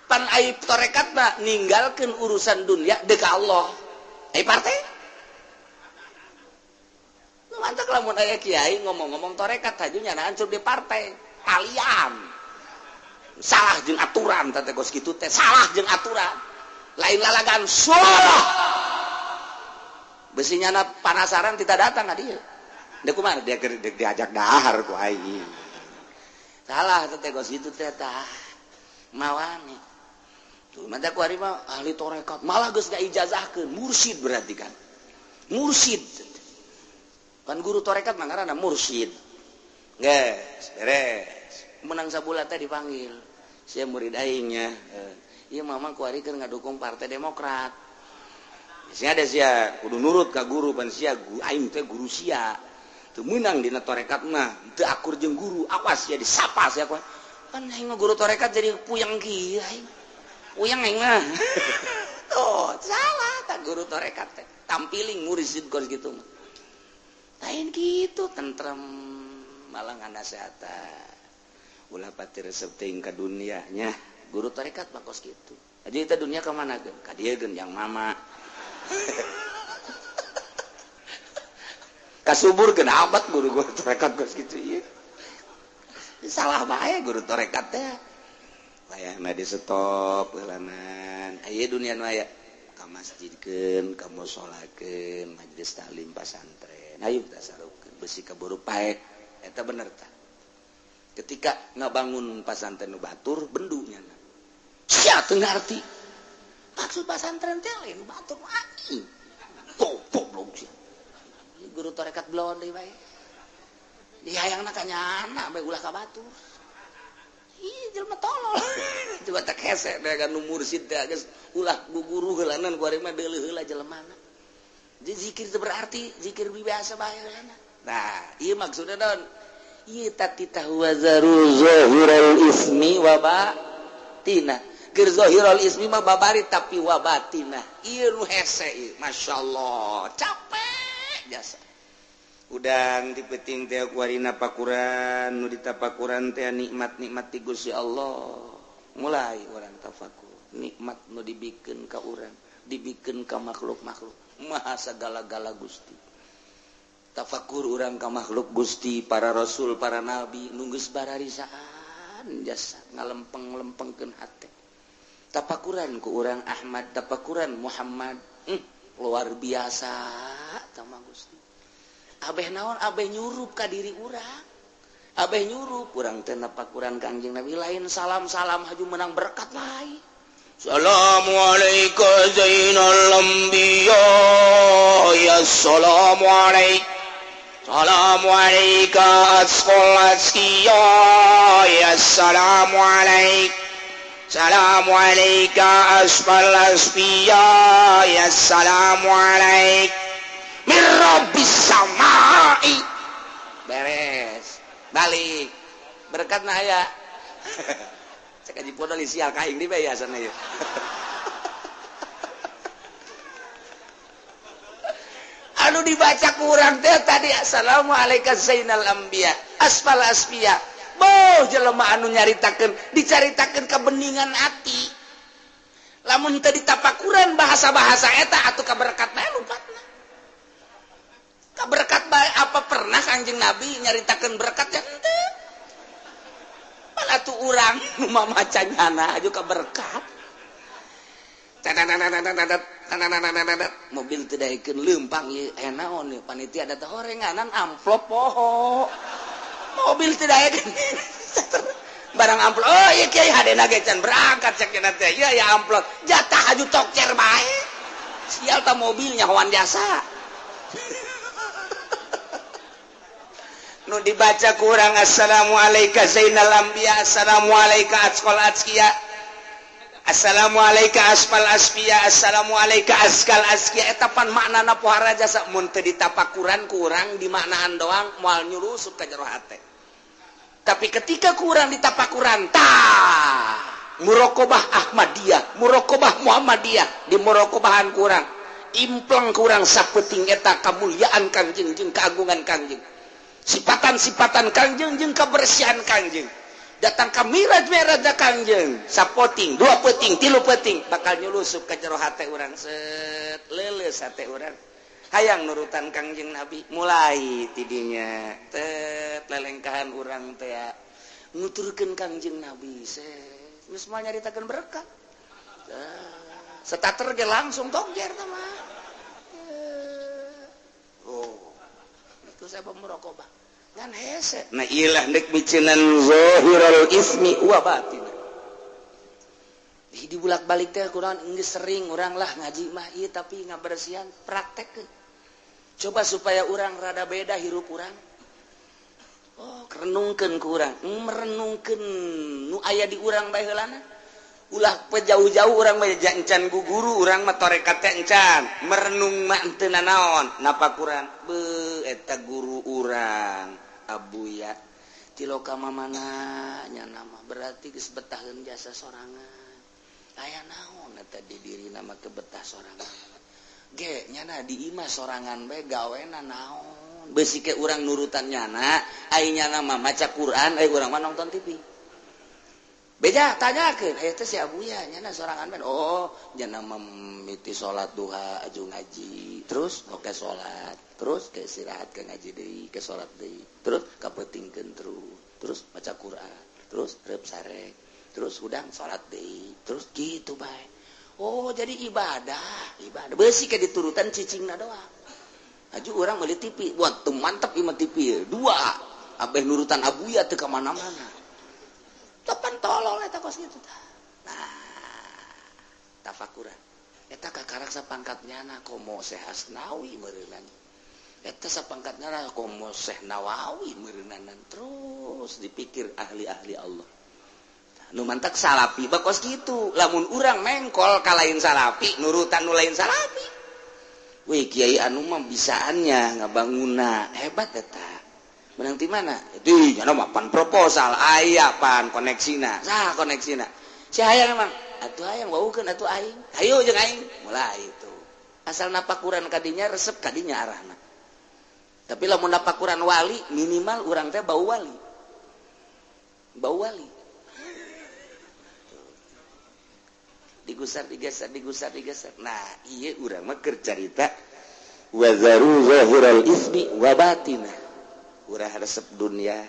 Pan ai tarekat mah ninggalkeun urusan dunia deuk ka Allah. Ai partai? Nu mantak lamun aya kiai ngomong-ngomong tarekat haju nyana hancur di partai. Talian. Salah jeung aturan teh kos kitu teh, salah jeung aturan. Lain lalagan salah. Besinya na panasaran tidak datang ka dieu. Deuk kumaha dia diajak dahar ku aing. Salah teh kos kitu teh tah. Mawani. Tuh mata ku ari mah ahli tarekat, malah geus ngaijazahkeun, mursyid berarti kan. Mursyid. Kan guru tarekat mah ngaranna mursyid. Geus, beres. Menang sabulan teh dipanggil. Sia murid aingnya. Ieu mama ku ari keur ngadukung Partai Demokrat. Sia ada sia kudu nurut ka guru pan sia aing teh guru sia. Teu meunang dina tarekat mah, teu akur jeung guru, awas sia disapa sia ku. Kan aing mah guru tarekat jadi puyeng kieu aing. Puyeng aing mah. Tuh, salah tak guru tarekat teh. Tampiling mursyid kos kitu mah. Lain kitu tentrem malah nganasehatan. Ulah pati resep teuing ka dunia nya. Guru tarekat mah kos kitu. Jadi eta dunia ka mana geun? Ka dieu geun yang mama. Kasubur geun amat guru guru tarekat kos kitu ieu. Salah bae guru tarekat teh. Wayahna di stop heulanan. Aya dunia nu aya ka masjidkeun, ka musolakeun, majelis taklim pasantren. Hayu tasarufkeun besi kaburu pae. Eta bener tah. Ketika ngabangun pasantren nu batur bendu nyana. Sia teu ngarti. Maksud pasantren teh lain batur aing. Goblok sia. Guru tarekat belon deui bae. Dihayangna ka nyana bae ulah ka batur. Ih jelema tolol. Coba tak hese teh kan nu mursid teh geus ulah guguru heulanan ku ari mah deuleuh heula jelemana. Jadi zikir teu berarti zikir biasa bae heulana. Nah, ieu maksudna naon? Ieu tatitah wazaru zahiral ismi wa batina. Keur zahirul ismi mah babari tapi wa batina. Ieu nu hese ieu, masyaallah, capek jasa. Udang di peuting teh kuarina pakuran, nu ditapakuran teh nikmat-nikmat ti Gusti Allah. Mulai urang tafakur, nikmat nu dibikeun ka urang, dibikeun ka makhluk-makhluk. Maha sagala-gala Gusti. Tafakur urang ka makhluk Gusti, para rasul, para nabi nu geus bararisaan jasa ngalempeng-lempengkeun hate. Tafakuran ku urang Ahmad, tafakuran Muhammad, luar biasa tama Gusti. Abeh naon abeh nyurup ka diri urang. Abeh nyurup urang teh napakuran ka Kangjeng Nabi lain salam-salam haju menang berkat lain. Assalamualaikum zainal anbiya ya assalamualaikum. Assalamualaikum asqal askiya ya assalamualaikum. Assalamualaikum asfal asfiya ya assalamualaikum. Mirabis samai. Beres. Balik. Berkat nah aya. Cek aji podol sial ka aing di bae asana ieu. Anu dibaca kurang teh tadi assalamualaikum zainal anbiya asfal asfiya. Boh jelema anu nyaritakeun dicaritakeun kebeningan hati. Lamun teu ditapakuran bahasa-bahasa eta atuh kaberkat bae lupatna. Kaberkat bae apa pernah Kangjeng Nabi nyaritakeun berkat ya henteu. Malah tuh urang nu mamaca nyana aju kaberkat. Mobil teu daekeun leumpang ieu aya naon ieu panitia da teh horenganan amplop poho. Mobil teu daekeun barang amplop. Oh ieu kiai hadena ge can berangkat cek cenah teh. Ieu aya amplop jatah aju tokcer bae. Sial ta mobilnya hoan jasa. Nu dibaca kurang assalamualaikum zainal anbiya assalamualaikum asqal azkiya assalamualaikum asfal asfiya assalamualaikum askal azkiya. Eta pan maknana pohara jasa mun teu ditapakuran kurang dimaknaan doang moal nyurusup ka jero hate. Tapi ketika kurang ditapakuran tah muraqabah Ahmadiyah, muraqabah Muhammadiyah, di muraqabahan kurang impleng kurang sapeting eta kamuliaan Kangjeng jeung keagungan Kangjeng. Sipatan-sipatan Kangjeng jeung kebersihan Kangjeng. Datang ka miraj-miraj Kangjeng, sapoting, dua peting, tilu peting, bakal nyulusup ka jero hate urang set, leuleus hate urang. Hayang nurutan Kangjeng Nabi, mulai tidinya tet lelengkahan urang teh. Nuturkeun Kangjeng Nabi geus moal nyaritakeun berkat. Starter ge langsung tongjer tah mah. Oh. Itu saya muraqabah. Ngan hese. Nah ilah deuk miceunan zahirul ismi wa batin. Di bulak-balik teh kurang geus sering urang lah ngaji mah ieu tapi ngabersihan praktekkeun. Coba supaya urang rada beda hirup urang. Oh, renungkeun ku urang, merenungkeun nu aya di urang bae heulana. Ulah jauh-jauh urang mah encan ku guru urang mah tarekat teh encan, merenung mah teu nanaon, napa kurang. Beuh eta guru urang Abuya tiloka mamana nya nama berarti geus betaheun jasa sorangan. Aya naon eta di dirina mah kebetah sorangan. Ge nyana di imah sorangan bae gawena naon. Beusi ke urang nurutan nyana, ai nyana mah maca Quran, ai urang mah nonton TV. Beja tanyakeun, aya teh si Abuya nyana sorangan bae. Oh, nyana mimiti salat duha aju ngaji, terus oke salat, terus ke istirahat ke ngaji deui, ke salat deui, terus kapeutingkeun terus, terus maca Quran, terus reup sare, terus hudang salat deui, terus kitu bae. Oh, jadi ibadah, ibadah. Beusi ke diturutan cicingna doang. Aju urang meuli TV, wah teu mantep ieu mah TV. Dua, abeh nurutan Abuya teu ka mana-mana. Tepan tolol eta kos kitu tah. Nah, tafakuran. Eta kakarak sapangkat nyana komo Syekh Asnawi meureunan. Eta sapangkat nyana komo Syekh Nawawi meureunanan. Terus dipikir ahli-ahli Allah. Nu mantak salapi bakos kitu. Lamun urang mengkol ka lain salapi, nurutan nu lain salapi. Wih, kiai anu mah bisaannya ngabanguna, hebat eta. Menang ti mana? Di nyana mah pan proposal aya pan koneksina. Sah koneksina. Si hayang emang atuh hayang waukeun atuh aing. Hayu jeung aing. Mulai itu. Asal napakuran kadinya resep kadinya arahna. Tapi lamun napakuran wali minimal urang teh bau wali. Bau wali. Digusar digeser digusar digeser. Nah, ieu urang mah keur carita wa zaru zahiral ismi wa batina. Ulah resep dunia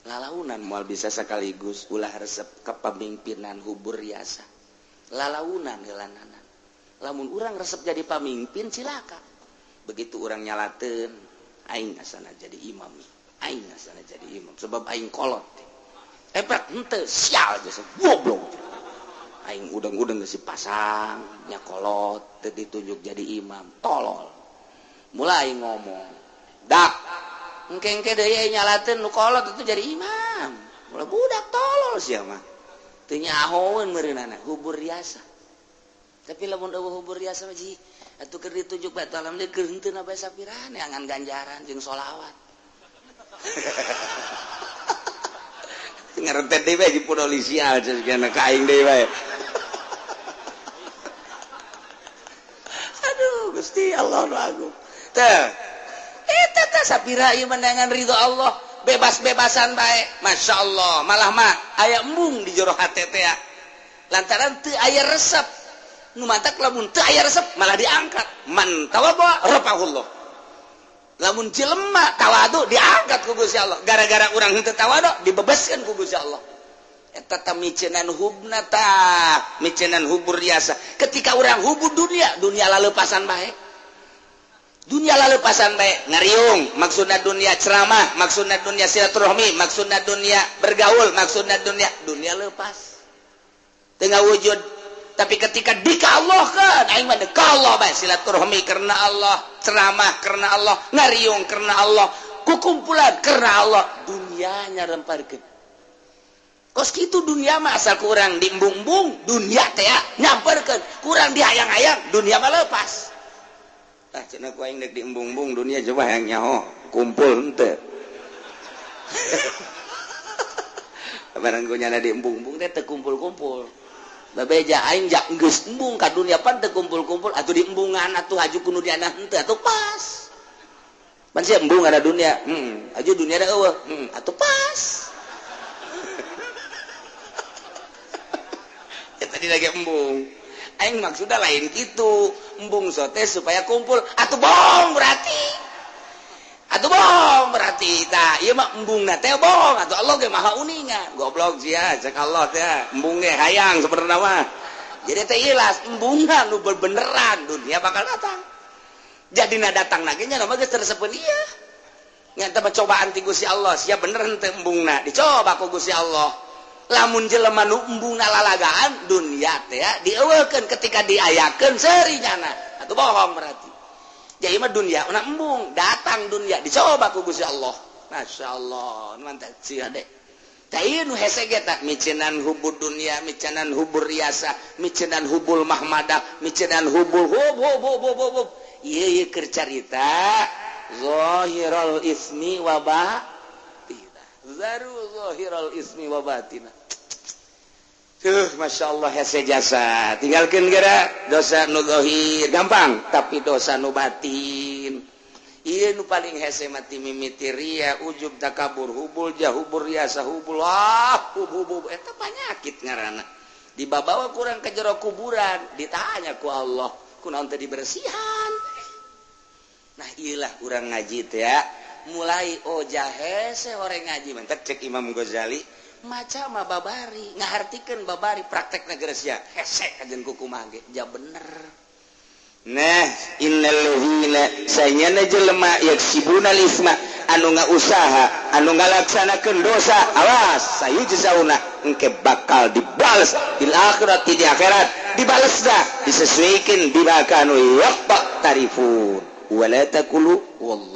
lalaunan moal bisa sekaligus, ulah resep kepemimpinan hubur riasa lalaunan heulananan. Lamun urang resep jadi pamimpin cilaka. Begitu urang nyalateun aing asana jadi imam, aing asana jadi imam sebab aing kolot. Epek henteu sial jasa goblok. Aing udang-udang geus dipasang nya kolot teu ditunjuk jadi imam, tolol. Mulai ngomong, dak engke-engke deui nyalateun nu kolot itu jadi imam. Mulai budak tolol sia mah. Teu nyahoeun meureunana hubur riasa. Tapi lamun eueuh hubur riasa mah ji atuh keur ditunjuk bae alam deui keur henteu na bae sapirane angan ganjaran jeung sholawat. Ngarentet deui bae jeung polisi aja ka aing deui bae. Aduh Gusti Allah nu agung. Teh eta teh sapira ieu menangan ridho Allah, bebas-bebasan bae. Masya Allah, malah mah aya embung di jero hate teh lantaran teu aya resep. Nu mantak lamun teu aya resep malah diangkat. Man tawadhu rafa'ahullah. Lamun jelema tawadu diangkat ku Gusti Allah. Gara-gara urang henteu tawadu dibebaskeun ku Gusti Allah. Eta teh miceunan hubna tah, miceunan hubur riasa. Ketika urang hubur dunia, dunia laleupasan bae. Dunia lalepasan bae ngariung, maksudna dunia ceramah, maksudna dunia silaturahmi, maksudna dunia bergaul, maksudna dunia dunia lepas. Tengah wujud. Tapi ketika dikallahkeun, aing mah dekallah bae silaturahmi karena Allah, ceramah karena Allah, ngariung karena Allah, kukumpulan karena Allah, dunianya remparkeun. Kos kitu dunia mah asal kurang diembung-embung, dunia teh nyamperkeun, kurang dihayang-hayang, dunia mah lepas. Tah cenah ku aing deuk diembung-embung dunia coba hayang nyaho kumpul henteu. Barang ku nyana diembung-embung teh teu kumpul-kumpul. Babeja aing jak geus embung ka dunia pan teu kumpul-kumpul atuh diembungan atuh haju ku nu diana henteu atuh pas. Pan sia embung ada dunia, haju dunia da eueuh, atuh pas. Ya tadi lagi embung. Aing maksudnya lain gitu, embung sote supaya kumpul, atuh bohong berarti, atuh bohong berarti. Berarti tah ieu mah embungna teh bohong atuh. Allah ge Maha uninga. Goblok sia, cek Allah teh embung ge hayang sebenarnya mah. Jadi teh ilas embungna nu beneran dunia bakal datang. Jadi na datang lagi nya mah geus teresepeun ieu. Nyata cobaan ti Gusti Allah, sia bener henteu embungna, dicoba ku Gusti Allah. Lamun jelema nu embungna lalagaan dunia teh dieuweukeun, ketika diayakeun seuri nyana. Atuh bohong berarti. Jadi mah dunia una embung, datang dunia dicoba ku Gusti Allah. Masya Allah, mantap sih adek. Tah ieu nu hese ge tak micenan hubud dunia, micenan hubur riasa, micenan hubul mahmadah, micenan hubul hub hub hub hub hub. Ieu ieu keur carita zahiral ismi wa batina. Zaru zahiral ismi wa batina. Tuh, Masya Allah, hese jasa. Tinggalkan geura dosa nu zahir gampang, tapi dosa nu batin. Ieu nu paling hese mati mimiti ria, ujub, takabur, hubul jah, hubur riasa, hubul ah, hub hub hub. Eta penyakit ngaranna. Dibabawa kurang ke jero kuburan, ditanya ku Allah, kunaon teh dibersihan? Nah, iyalah urang ngaji teh ya. Mulai oh hese orang ngaji mentek cek Imam Ghazali maca mah babari ngahartikeun, babari praktek negara sia hese kajen kuku mage ja bener. Nah, innal ladzina sanyana jelema yaksibuna isma anu ngausaha, anu ngalaksanakeun dosa, awas, sayujzauna engke bakal dibales fil akhirati, di akhirat dibales dah disesuaikan bima kanu yaqtarifun. Wala taqulu wallah.